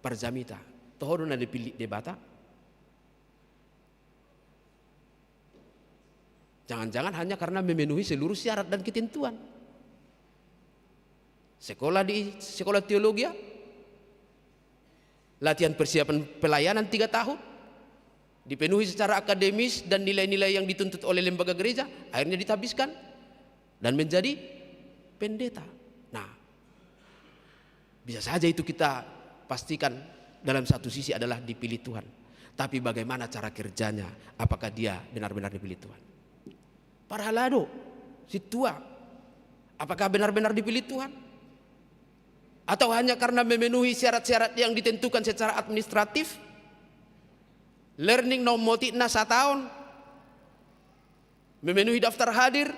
parjamita, toho do na dipillit Debata? Jangan-jangan hanya karena memenuhi seluruh syarat dan ketentuan. Sekolah di sekolah teologia, latihan persiapan pelayanan tiga tahun, dipenuhi secara akademis dan nilai-nilai yang dituntut oleh lembaga gereja, akhirnya ditabiskan dan menjadi pendeta. Nah, bisa saja itu kita pastikan dalam satu sisi adalah dipilih Tuhan. Tapi bagaimana cara kerjanya? Apakah dia benar-benar dipilih Tuhan? Parhalado, sintua, apakah benar-benar dipilih Tuhan? Atau hanya karena memenuhi syarat-syarat yang ditentukan secara administratif? Learning na ummotikna sataon, memenuhi daftar hadir,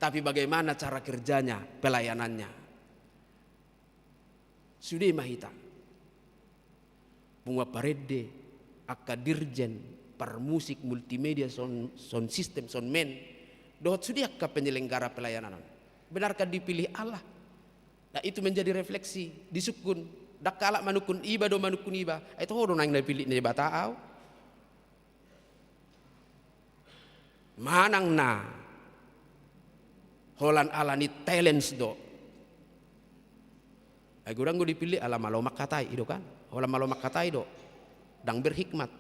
tapi bagaimana cara kerjanya, pelayanannya? Sude ma hita. Punguan parende, angka dirjen, parmusik, multimedia, sound, sound system, sound man, dohot sude angka penyelenggara pelayanan on. Benarkah dipilih Allah? Nah, itu menjadi refleksi, disungkun. Ndang halak manungkun iba do manungkun iba. Ai toho do naeng dipillit Debata au. Manang na holan ala ni talents do. Ai godang do dipillit ala malo manghatai, i do kan? Holan malo manghatai do. Ndang berhikmat.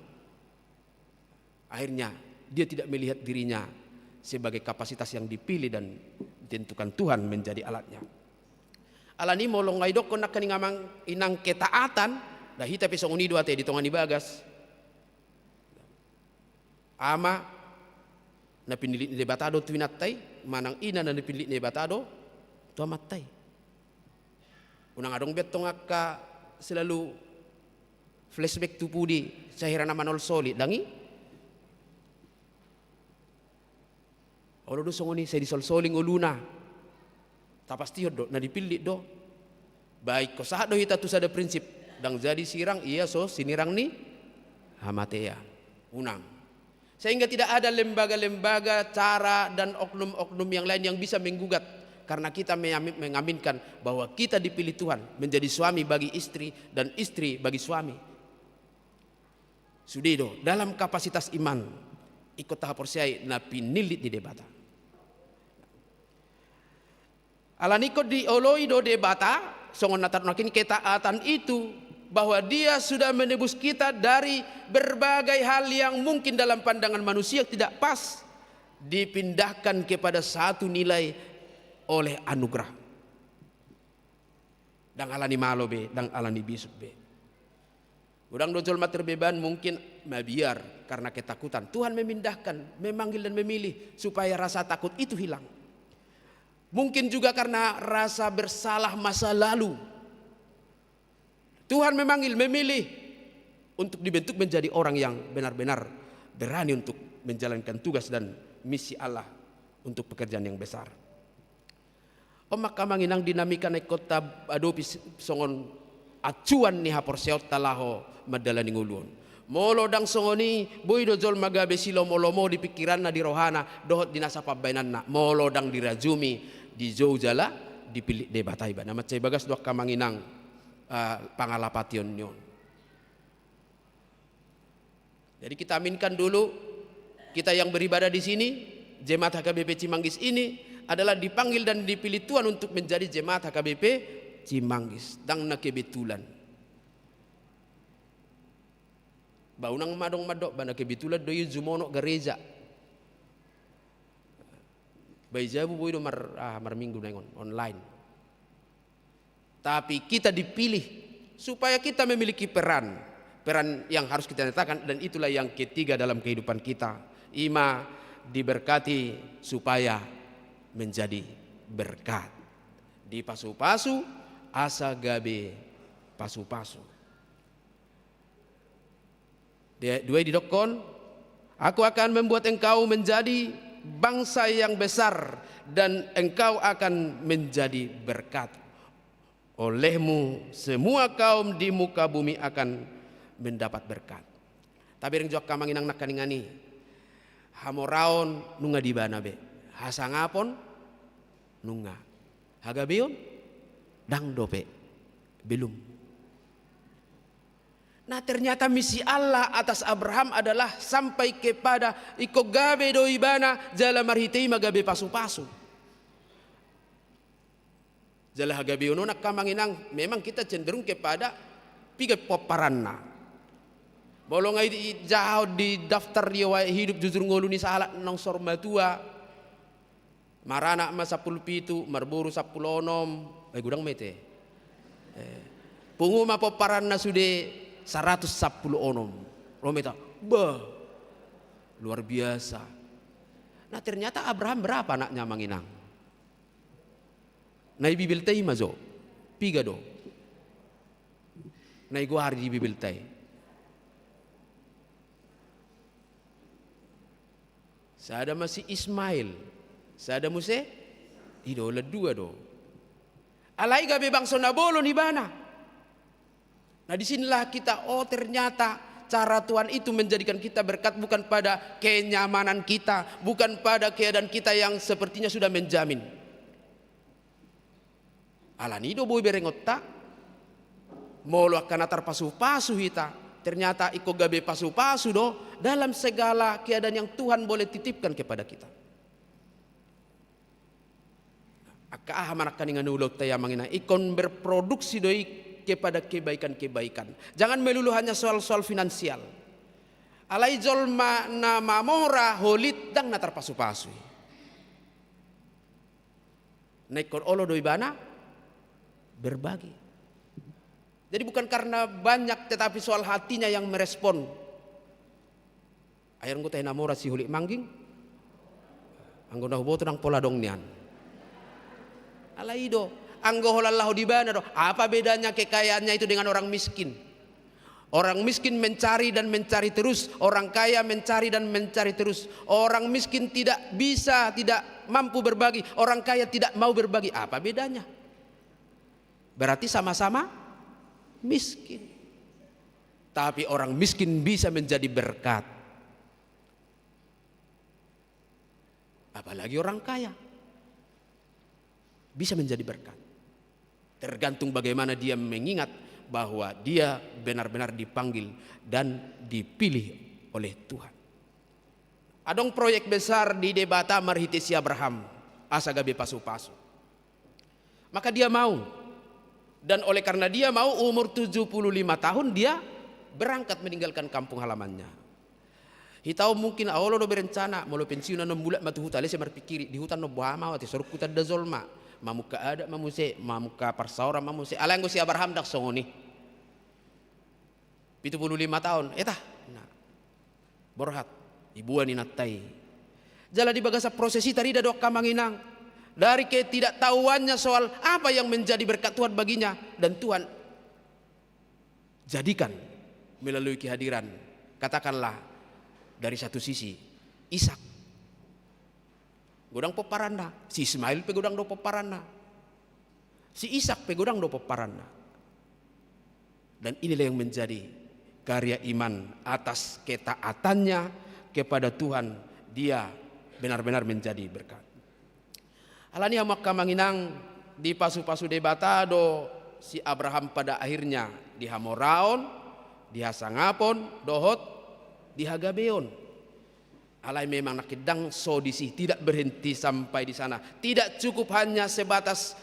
Akhirnya, dia tidak melihat dirinya sebagai kapasitas yang dipilih dan ditentukan Tuhan menjadi alatnya. Alani i molo nga didokkon nangkaning amang inang ketaatan, da hita pe songon i do ate di tonga ni bagas. Ama na pinillit ni Debata do tu inanta i, manang ina na pinillit ni Debata do tu amanta i. Unang adong be antong angka selalu flashback tu pudi, sahira na manolsoli, ndang i. Olo do songon i, sai disolsoli ngoluna. Tapastihon do, na dipillit do. Ba ingkon sahat do hita tu sada prinsip, ndang jadi sirang ia so sinirang ni hamatean. Unang. Sehingga tidak ada lembaga-lembaga, cara, dan oknum-oknum yang lain yang bisa menggugat karena kita meyami-, mengaminkan bahwa kita dipilih Tuhan menjadi suami bagi istri dan istri bagi suami. Sude do, dalam kapasitas iman, ingkon tahaporseai na pinillit ni Debata. Alani ingkon dioloi do Debata, songon na tardok nangkin, ketaatan itu, bahwa Dia sudah menebus kita dari berbagai hal yang mungkin dalam pandangan manusia tidak pas, dipindahkan kepada satu nilai oleh anugerah. Ndang alani malo be, ndang alani bisuk be. Godang do jolma terbeban, mungkin mabiar karena ketakutan. Tuhan memindahkan, memanggil dan memilih supaya rasa takut itu hilang. Mungkin juga karena rasa bersalah masa lalu. Tuhan memanggil, memilih untuk dibentuk menjadi orang yang benar-benar berani untuk menjalankan tugas dan misi Allah untuk pekerjaan yang besar. On ma angka amang inang dinamika na ingkon taadopi s-, songon acuan ni haporseaonta laho mandalani ngolu on. Molo ndang songon i, boi do jolma gabe silomolomo di pingkiranna, di rohana, dohot di nasa pambahenanna, molo ndang dirajumi, dijou jala dipillit Debata iba. Na mansai bagas do angka amang inang, ah, pangalapation ni on. Jadi kita aminkan dulu, kita yang beribadah di sini, Jemaat H K B P Cimanggis ini adalah dipanggil dan dipilih Tuhan untuk menjadi Jemaat H K B P Cimanggis. Ndang na kebetulan. Ba unang ma adong mandok, ba na kebetulan do i jumonok gareja. Ba i jabu boi do mar-, ah, marminggu naeng on, online. Tapi kita dipilih supaya kita memiliki peran, peran yang harus kita nyatakan, dan itulah yang ketiga dalam kehidupan kita. I ma diberkati supaya menjadi berkat. Dipasupasu asa gabe pasupasu. Di-, dua i didokkon, "Aku akan membuat engkau menjadi bangsa yang besar dan engkau akan menjadi berkat. Olehmu semua kaum di muka bumi akan mendapat berkat. Tabereng jo angka amang inang nangkaningan i, hamoraon nunga di ibana be, hasangapon nunga, hagabeon ndang dope, belum. Nah, ternyata misi Allah atas Abraham adalah sampai kepada ingkon gabe do ibana jala marhite i ma gabe pasu-pasu. Jala hagabeon on angka amang inang, memang kita cenderung kepada piga pomparanna. Molo nga i, i, jaha on di daftar riwayat hidup jujur ngolu ni sahalak naung saur matua, maranak ma sampulu pitu, marboru sampulu onom, eh, godang ma i te. Eh, pungu ma pomparanna sude saratus sampulu onom. Ro ma hita, bah, luar biasa. Nah, ternyata Abraham berapa anaknya amang inang? Na di Bibelta i ma jo, piga do na digoari di Bibelta i? Sada ma si Ismail, sada muse, i do, holan dua do. Alai gabe bangso na bolon ibana. Nah, di sinilah kita, oh, ternyata cara Tuhan itu menjadikan kita berkat bukan pada kenyamanan kita, bukan pada keadaan kita yang sepertinya sudah menjamin. Alani i do boi berengonta, molo angka na tarpasu-pasu hita, ternyata ingkon gabe pasu-pasu do dalam segala keadaan yang Tuhan boleh titipkan kepada kita. Angka aha ma nangkaningan ulaonta i amang inang, ingkon berproduksi do i kepada kebaikan-kebaikan. Jangan melulu hanya soal-soal finansial. Alai jolma na mamora holit ndang na tarpasu-pasu i. Na ingkon olo do ibana berbagi. Jadi bukan karena banyak, tetapi soal hatinya yang merespon. Ai anggo tahe na mora si holit mangging, anggo na huboto ndang pola adong nian. Alai i do, anggo holan laho di ibana do, apa bedanya kekayaannya itu dengan orang miskin? Orang miskin mencari dan mencari terus, orang kaya mencari dan mencari terus. Orang miskin tidak bisa, tidak mampu berbagi, orang kaya tidak mau berbagi. Apa bedanya? Berarti sama-sama miskin. Tapi orang miskin bisa menjadi berkat. Apalagi orang kaya bisa menjadi berkat. Tergantung bagaimana dia mengingat bahwa dia benar-benar dipanggil dan dipilih oleh Tuhan. Adong proyek besar di Debata marhite si Abraham, asa gabe pasu-pasu. Maka dia mau. Dan oleh karena dia mau, umur tujuh puluh lima tahun dia berangkat meninggalkan kampung halamannya. Hita on mungkin olo do berencana, molo pensiun annon mulak ma tu huta, alai sai marpingkiri, di huta annon boha ma au ate, so dung hutanda jolma, mamungka adat ma muse, mamungka parsaoran ma muse, alai anggo si Abraham ndang songon i. Pitu pulu lima taon, eta, na borhat, diboan inanta i. Jala di bagasan proses i tarida do angka amang inang, dari ketidaktahuannya soal apa yang menjadi berkat Tuhan baginya, dan Tuhan jadikan melalui kehadiran, katakanlah, dari satu sisi, Ishak. Godang pomparanna, si Ismail pe godang do pomparanna. Si Ishak pe godang do pomparanna. Dan inilah yang menjadi karya iman, atas ketaatannya kepada Tuhan, dia benar-benar menjadi berkat. Alani i hamu angka amang inang, dipasu-pasu Debata do si Abraham pada akhirnya di hamoraon, di hasangapon, dohot di hagabeon. Alai memang nangkin ndang so disi, tidak berhenti sampai di sana. Tidak cukup hanya sebatas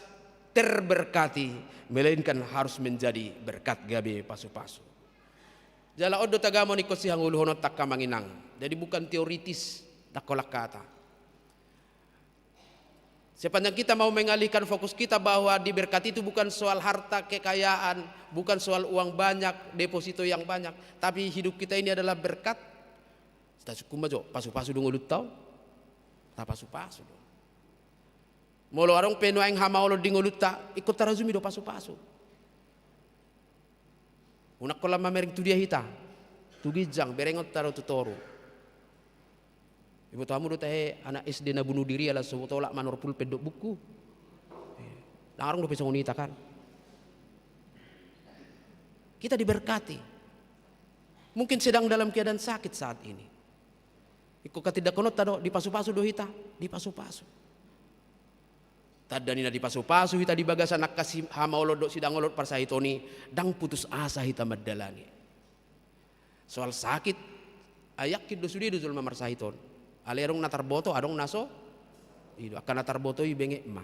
terberkati, melainkan harus menjadi berkat, gabe pasu-pasu. Jala on do tagamon ingkon sihangoluhononta angka amang inang. Jadi bukan teoritis, ndang holan hata. Sepanjang kita mau mengalihkan fokus kita bahwa diberkati itu bukan soal harta kekayaan, bukan soal uang banyak, deposito yang banyak, tapi hidup kita ini adalah berkat. Tasungkun ma jo, pasu-pasu do ngolunta on. Tapasu-pasu do. Molo adong pe nuaeng hamaolon di ngolunta, ingkon tarajumi do pasu-pasu. Unang holan mamereng tu dia hita, tu ginjang, berengonta do tu toru. Iboto hamu do tahe anak S D na bunuh diri ala so tolap manor pulpen dohot buku? Ndang adong dope songon i, kan? Kita diberkati. Mungkin sedang dalam keadaan sakit saat ini. Ingkon hatindanghononta do, dipasu-pasu do hita, dipasu-pasu. Tanda ni na dipasu-pasu hita di bagasan angka si-, hamaolon dohot sidangolon parsahiton i, ndang putus asa hita mandalani. Soal sakit, ai yakin do sude do jolma marsahit on. Alai adong na tarboto, adong na so. I do, angka na tarboto i benget ma.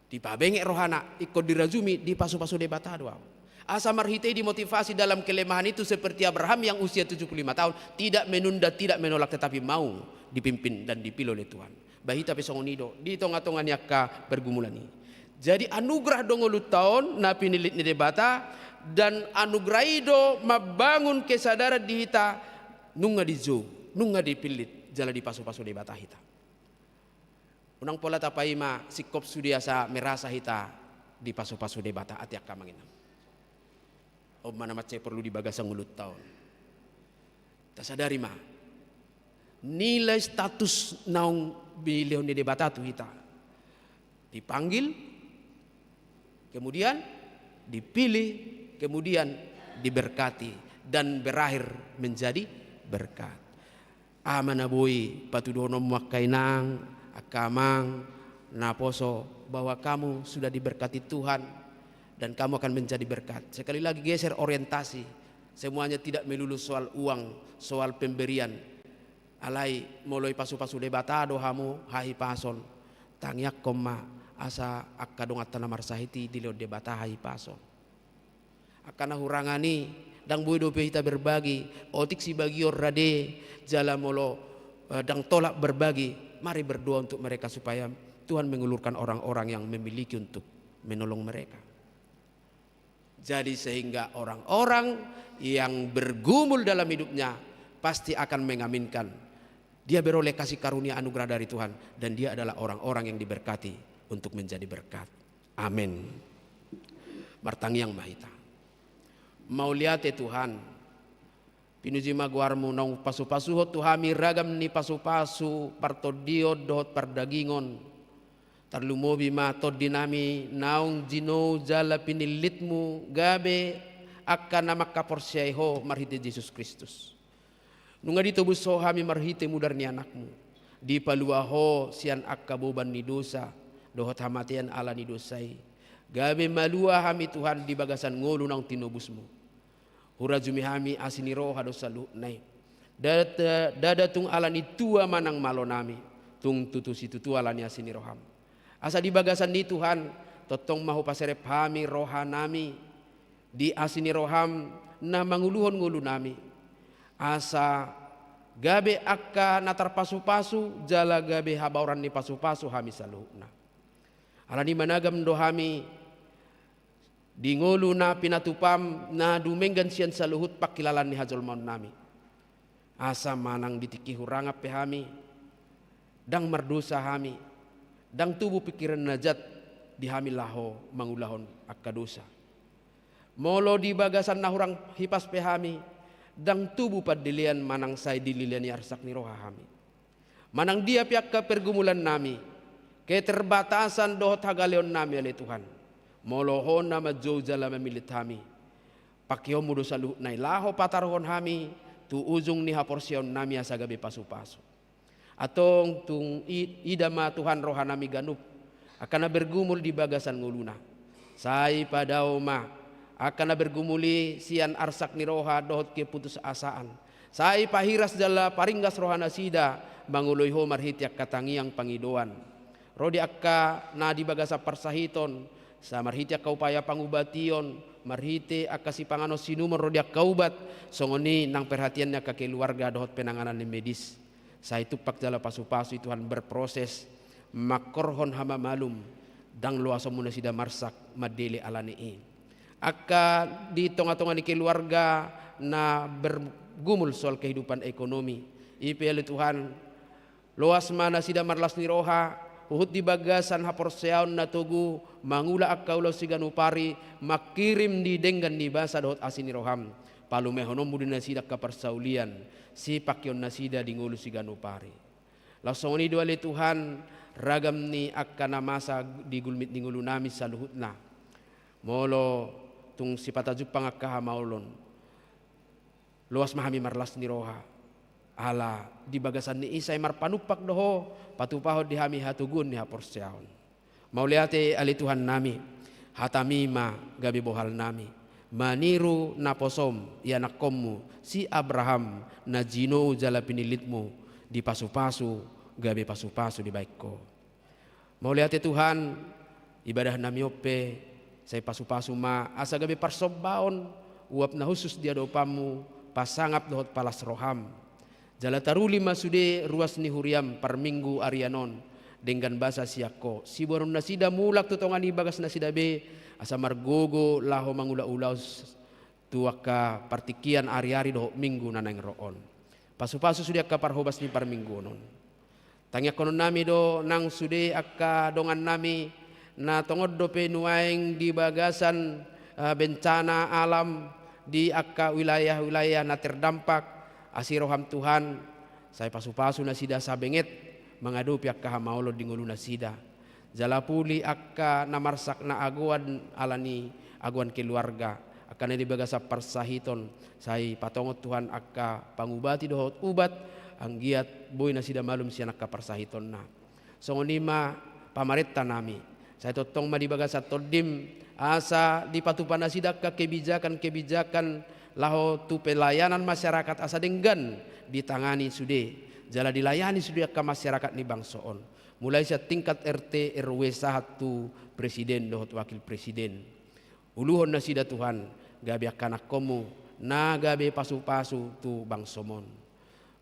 Dipabenget rohana, ingkon dirajumi, dipasu-pasu Debata do au. Asa marhite i dimotivasi dalam kelemahan itu seperti Abraham yang usia tujuh puluh lima tahun, tidak menunda, tidak menolak, tetapi mau dipimpin dan dipilih oleh Tuhan. Ba hita pe songon i do, di tonga-tonga ni angka pergumulan i. Jadi anugerah do ngolunta on na pinillit ni Debata, dan anugerah i do mambangun kesadaran di hita, nunga dijou, nunga dipillit, jala dipasu-pasu Debata hita. Unang pola tapaima singkop sude asa merasa hita dipasu-pasu Debata, ate angka amang inang. On ma na mansai porlu di bagasan ngolunta on. Tasadari ma nilai status naung dilehon ni Debata tu hita. Dipanggil, kemudian dipilih, kemudian diberkati, dan berakhir menjadi berkat. Aha ma na boi patuduhononmu angka inang, angka amang, naposo, bahwa kamu sudah diberkati Tuhan dan kamu akan menjadi berkat. Sekali lagi, geser orientasi. Semuanya tidak melulu soal uang, soal pemberian. Alai molo dipasu-pasu Debata do hamu hahipason, tangiangkon ma asa angka donganta na marsahit i dilehon Debata hahipason. Angka na hurangan i, ndang boi dope hita berbagi, otik sibagion rade, jala molo, eh, ndang tolap berbagi, mari berdoa untuk mereka supaya Tuhan mengulurkan orang-orang yang memiliki untuk menolong mereka. Jadi sehingga orang-orang yang bergumul dalam hidupnya pasti akan mengaminkan dia beroleh kasih karunia anugerah dari Tuhan dan dia adalah orang-orang yang diberkati untuk menjadi berkat. Amin. Martangiang ma hita. Mauliate Tuhan, pinuji ma goarmu naung pasu-pasuhon tu hami ragam ni pasu-pasu partondion dohot pardagingon. Tarlumobi ma tondinami naung jinou jala pinillitmu gabe angka na mangkaporseai ho marhite Jesus Kristus. Nunga ditobus ho hami marhite mudar ni anakmu. Dipalua ho sian angka boban ni dosa dohot hamatean ala ni dosa i. Gabe malua hami Tuhan di bagasan ngolu naung tinobusmu. Hurajumi hami asi ni roha do saluhutna i. Ndada, ndada tung ala ni tua manang malonami, tung tutu situtu ala ni asi ni roham. Asa di bagasan ni Tuhan, tongtong ma hupaserep hami rohanami, di asi ni roham na manguluhon ngolunami. Asa gabe angka na tarpasu-pasu, jala gabe habaoran ni pasu-pasu hami saluhutna. Alani managam do hami di ngolu na pinatupam na dumenggan sian saluhut pangkilalaan ni hajolmaonnami. Asa manang di tingki hurangan pe hami, ndang mardosa hami, ndang tubu pingkiran na jat di hami laho mangulahon angka dosa. Molo di bagasan na hurang hipas pe hami, ndang tubu pandelean manang sai dililani arsak ni roha hami. Manang dia pe angka pergumulannami, keterbatasan dohot hagaleonnami ale Tuhan. Molo Ho na manjou jala mamillit hami, pangkeonmu do saluhutna i laho pataruhon hami tu ujung ni haporseaonnami asa gabe pasu-pasu. Antong tung i-, ida ma Tuhan rohanami ganup, angka na bergumul di bagasan ngoluna. Sai padao ma angka na bergumul i sian arsak ni roha dohot keputusasaan. Sai pahiras jala paringgas rohanasida mangoloi Ho marhite angka tangiang pangidoan. Ro di angka na di bagasan parsahiton, sai marhite angka upaya pangubation, marhite angka sipanganon siinumon ro di angka ubat, songon i nang perhatian ni angka keluarga dohot penanganan ni medis. Sai tumpak jala pasu-pasu i Tuhan berproses, mangkorhon hamamalum, ndang loasonmu nasida marsak mandele alani i. Angka di tonga-tonga ni keluarga na bergumul soal kehidupan ekonomi, i pe ale Tuhan, loas ma nasida marlas ni roha, huhut di bagasan haporseaon na togu, mangula angka ulaon siganup ari, mangkirim di denggan ni basa dohot asi ni roham. Palumehononmu di nasida angka parsaulian, sipangkeon nasida di ngolu siganup ari. Laos songon i do ale Tuhan, ragam ni angka na masa di gulmit ni ngolunami saluhutna. Molo tung sipata jumpang angka hamaolon, loas ma hami marlas ni roha. Ala di bagasan ni i sai marpanumpak do Ho, patupahon di hami hatoguon ni haporseaon. Mauliate ale Tuhannami, hatami ma gabe bohalnami, maniru naposom ianakkonmu si Abraham na jinou jala pinillitmu, dipasupasu gabe pasupasu dibaen Ho. Mauliate Tuhan, ibadahnami on pe sai pasupasu ma asa gabe parsombaon, uap na hushus di adopanmu, pasangap dohot palas roham. Jala taruli ma sude ruas ni huriam parminggu arian on, denggan basa sian Ho, siboanon nasida mulak tu tonga ni bagas nasida be, asa margogo laho mangula ulaon tu angka partingkian ariari dohot minggu na naeng ro on. Pasupasu sude angka parhobas ni parmingguon on. Tangiangkononnami do nang sude angka dongannami, na tongon dope nuaeng di bagasan, eh, bencana alam di angka wilayah-wilayah na terdampak, asi roham Tuhan, sai pasupasu nasida sabenget mangadopi angka hamaolon di ngolu nasida. Jala puli angka na marsak na agoan ala ni agoan keluarga, angka na di bagasan parsahiton, sai patongon Tuhan angka pangubati dohot ubat, anggiat boi nasida malum sian angka parsahitonna. Songon i ma pamarentanami, sai tongtong ma di bagasan tondim, asa dipatupa nasida angka kebijakan-kebijakan laho tu pelayanan masyarakat asa denggan ditangani sude, jala dilayani sude angka masyarakat ni bangso on. Mulai sian tingkat R T, R W sahat tu presiden dohot wakil presiden. Uluhon nasida Tuhan, gabe angka anakkonmu, na gabe pasupasu tu bangsom on.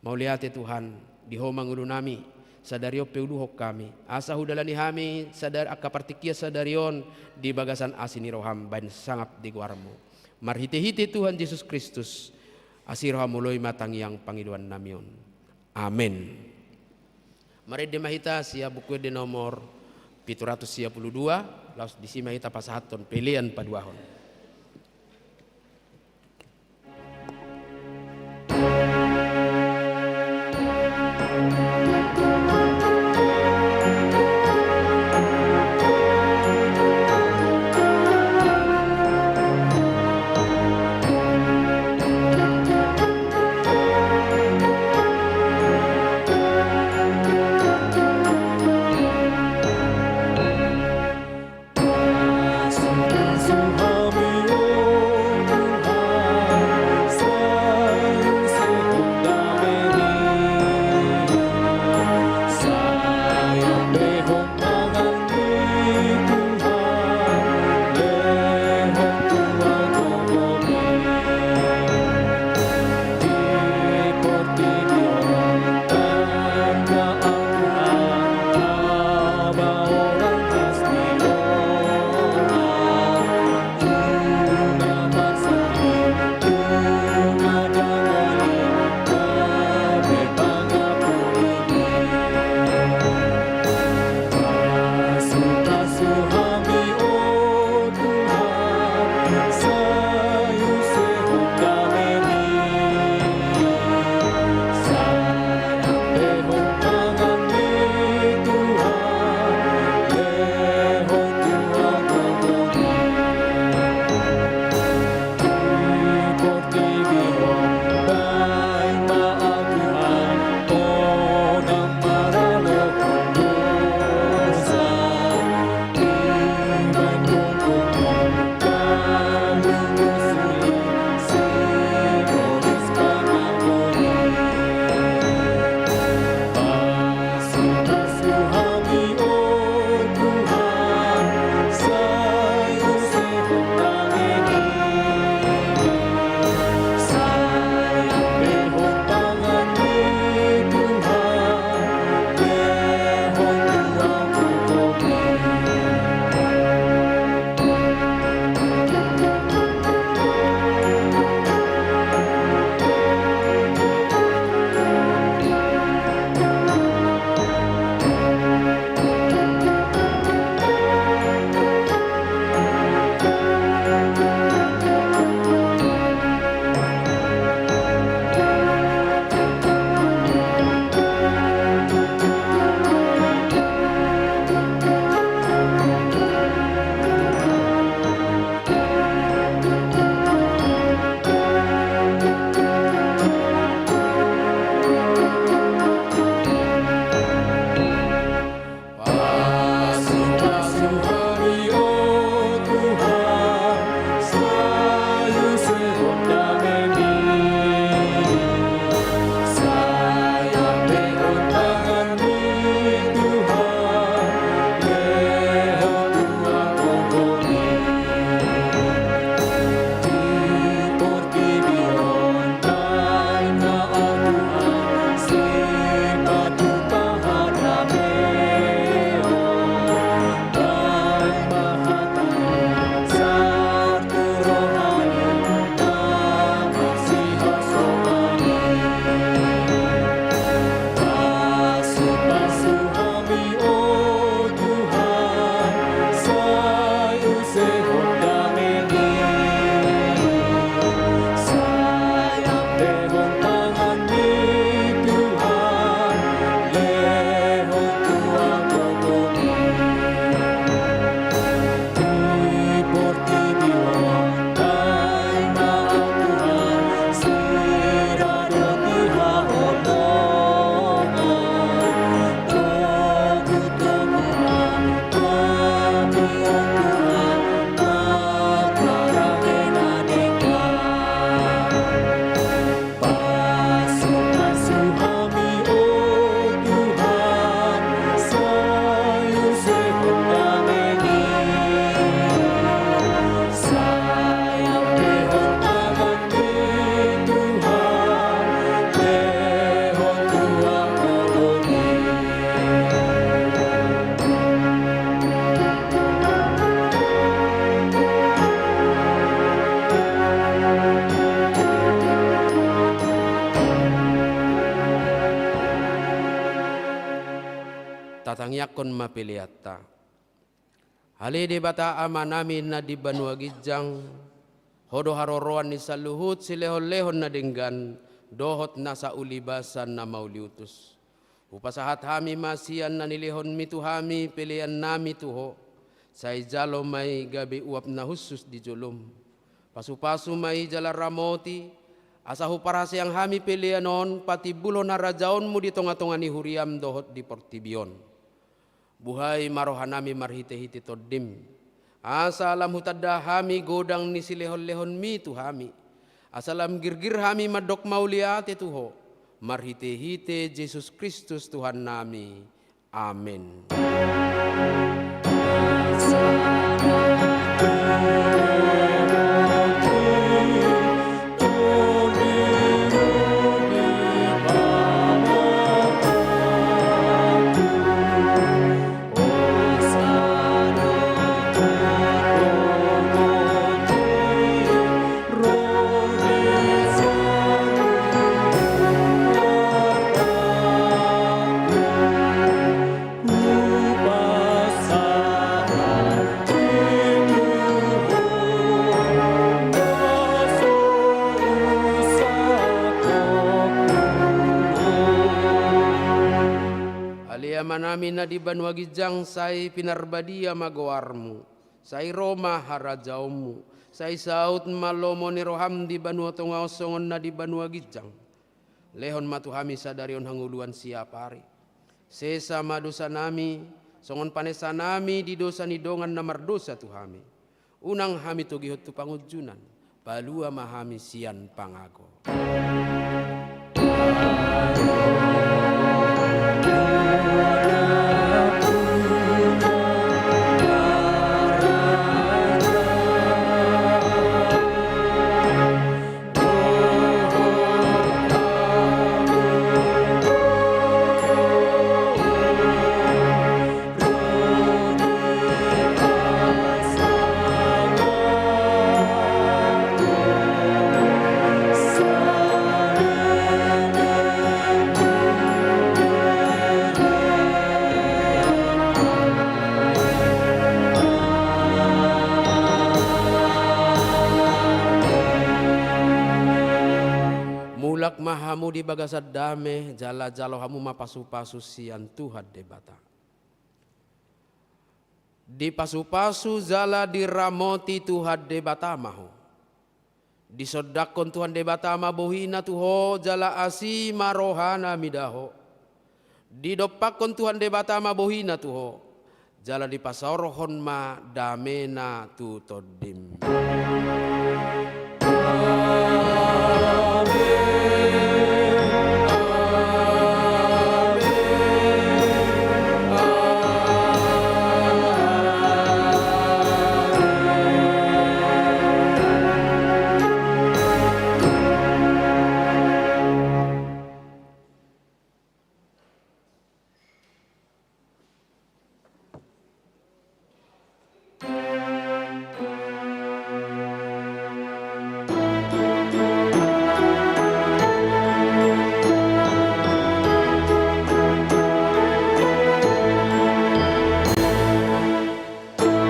Mauliate Tuhan, di Ho ma ngolunami, sadari on pe uluhon hami, asa hudalani hami sadar-, angka partingkian sadari on di bagasan asi ni roham baen sangap di goarmu. Marhite-hite Tuhan Jesus Kristus, asi roham oloi ma tangiang pangidoannami on. Amen. Marende ma hita sian Buku Ende nomor pitu ratus sia pulu dua, laos disi ma hita pasahathon pelean paduahon. Tatangiangkon ma peleanta. Ale Debata Amanami na di banua ginjang, Ho do haroroan ni saluhut silehonlehon na denggan dohot nasa ulibasan na mauliutus. Hupasahat hami ma sian na nilehonMi tu hami peleannami tu Ho, sai jalo ma i gabe uap na hushus di joloM. Pasupasu ma i jala ramoti, asa huparhaseang hami pelean on patimbulhon harajaonMu di tongatonga ni huriaM dohot di portibi on. Buhai ma rohanami marhitehite TondiM, asa lam hutanda hami godang ni silehonlehonMi tu hami, asa lam girgir hami mandok mauliate tu Ho, marhitehite Jesus Kristus Tuhannami. Amen. Ale Amanami na di banua ginjang, sai pinarbadia ma goarMu, sai ro ma harajaonMu, sai saut ma lomo ni rohaM di banua tonga on songon na di banua ginjang. Lehon ma tu hami sadari on hangoluan siapari. Sesa ma dosanami, songon panesanami di dosa ni dongan na mardosa tu hami. Unang hami togihon tu pangunjunan, palua ma hami sian pangago. Mulak ma hamu di bagasan dame, jala jalo hamu ma pasupasu sian Tuhan Debata. Dipasupasu jala diramoti Tuhan Debata ma ho. Disondangkon Tuhan Debata ma bohiNa tu ho, jala asi ma rohaNa mida ho. Didompakkon Tuhan Debata ma bohiNa tu ho, jala dipasaorhon ma dameNa tu tondim.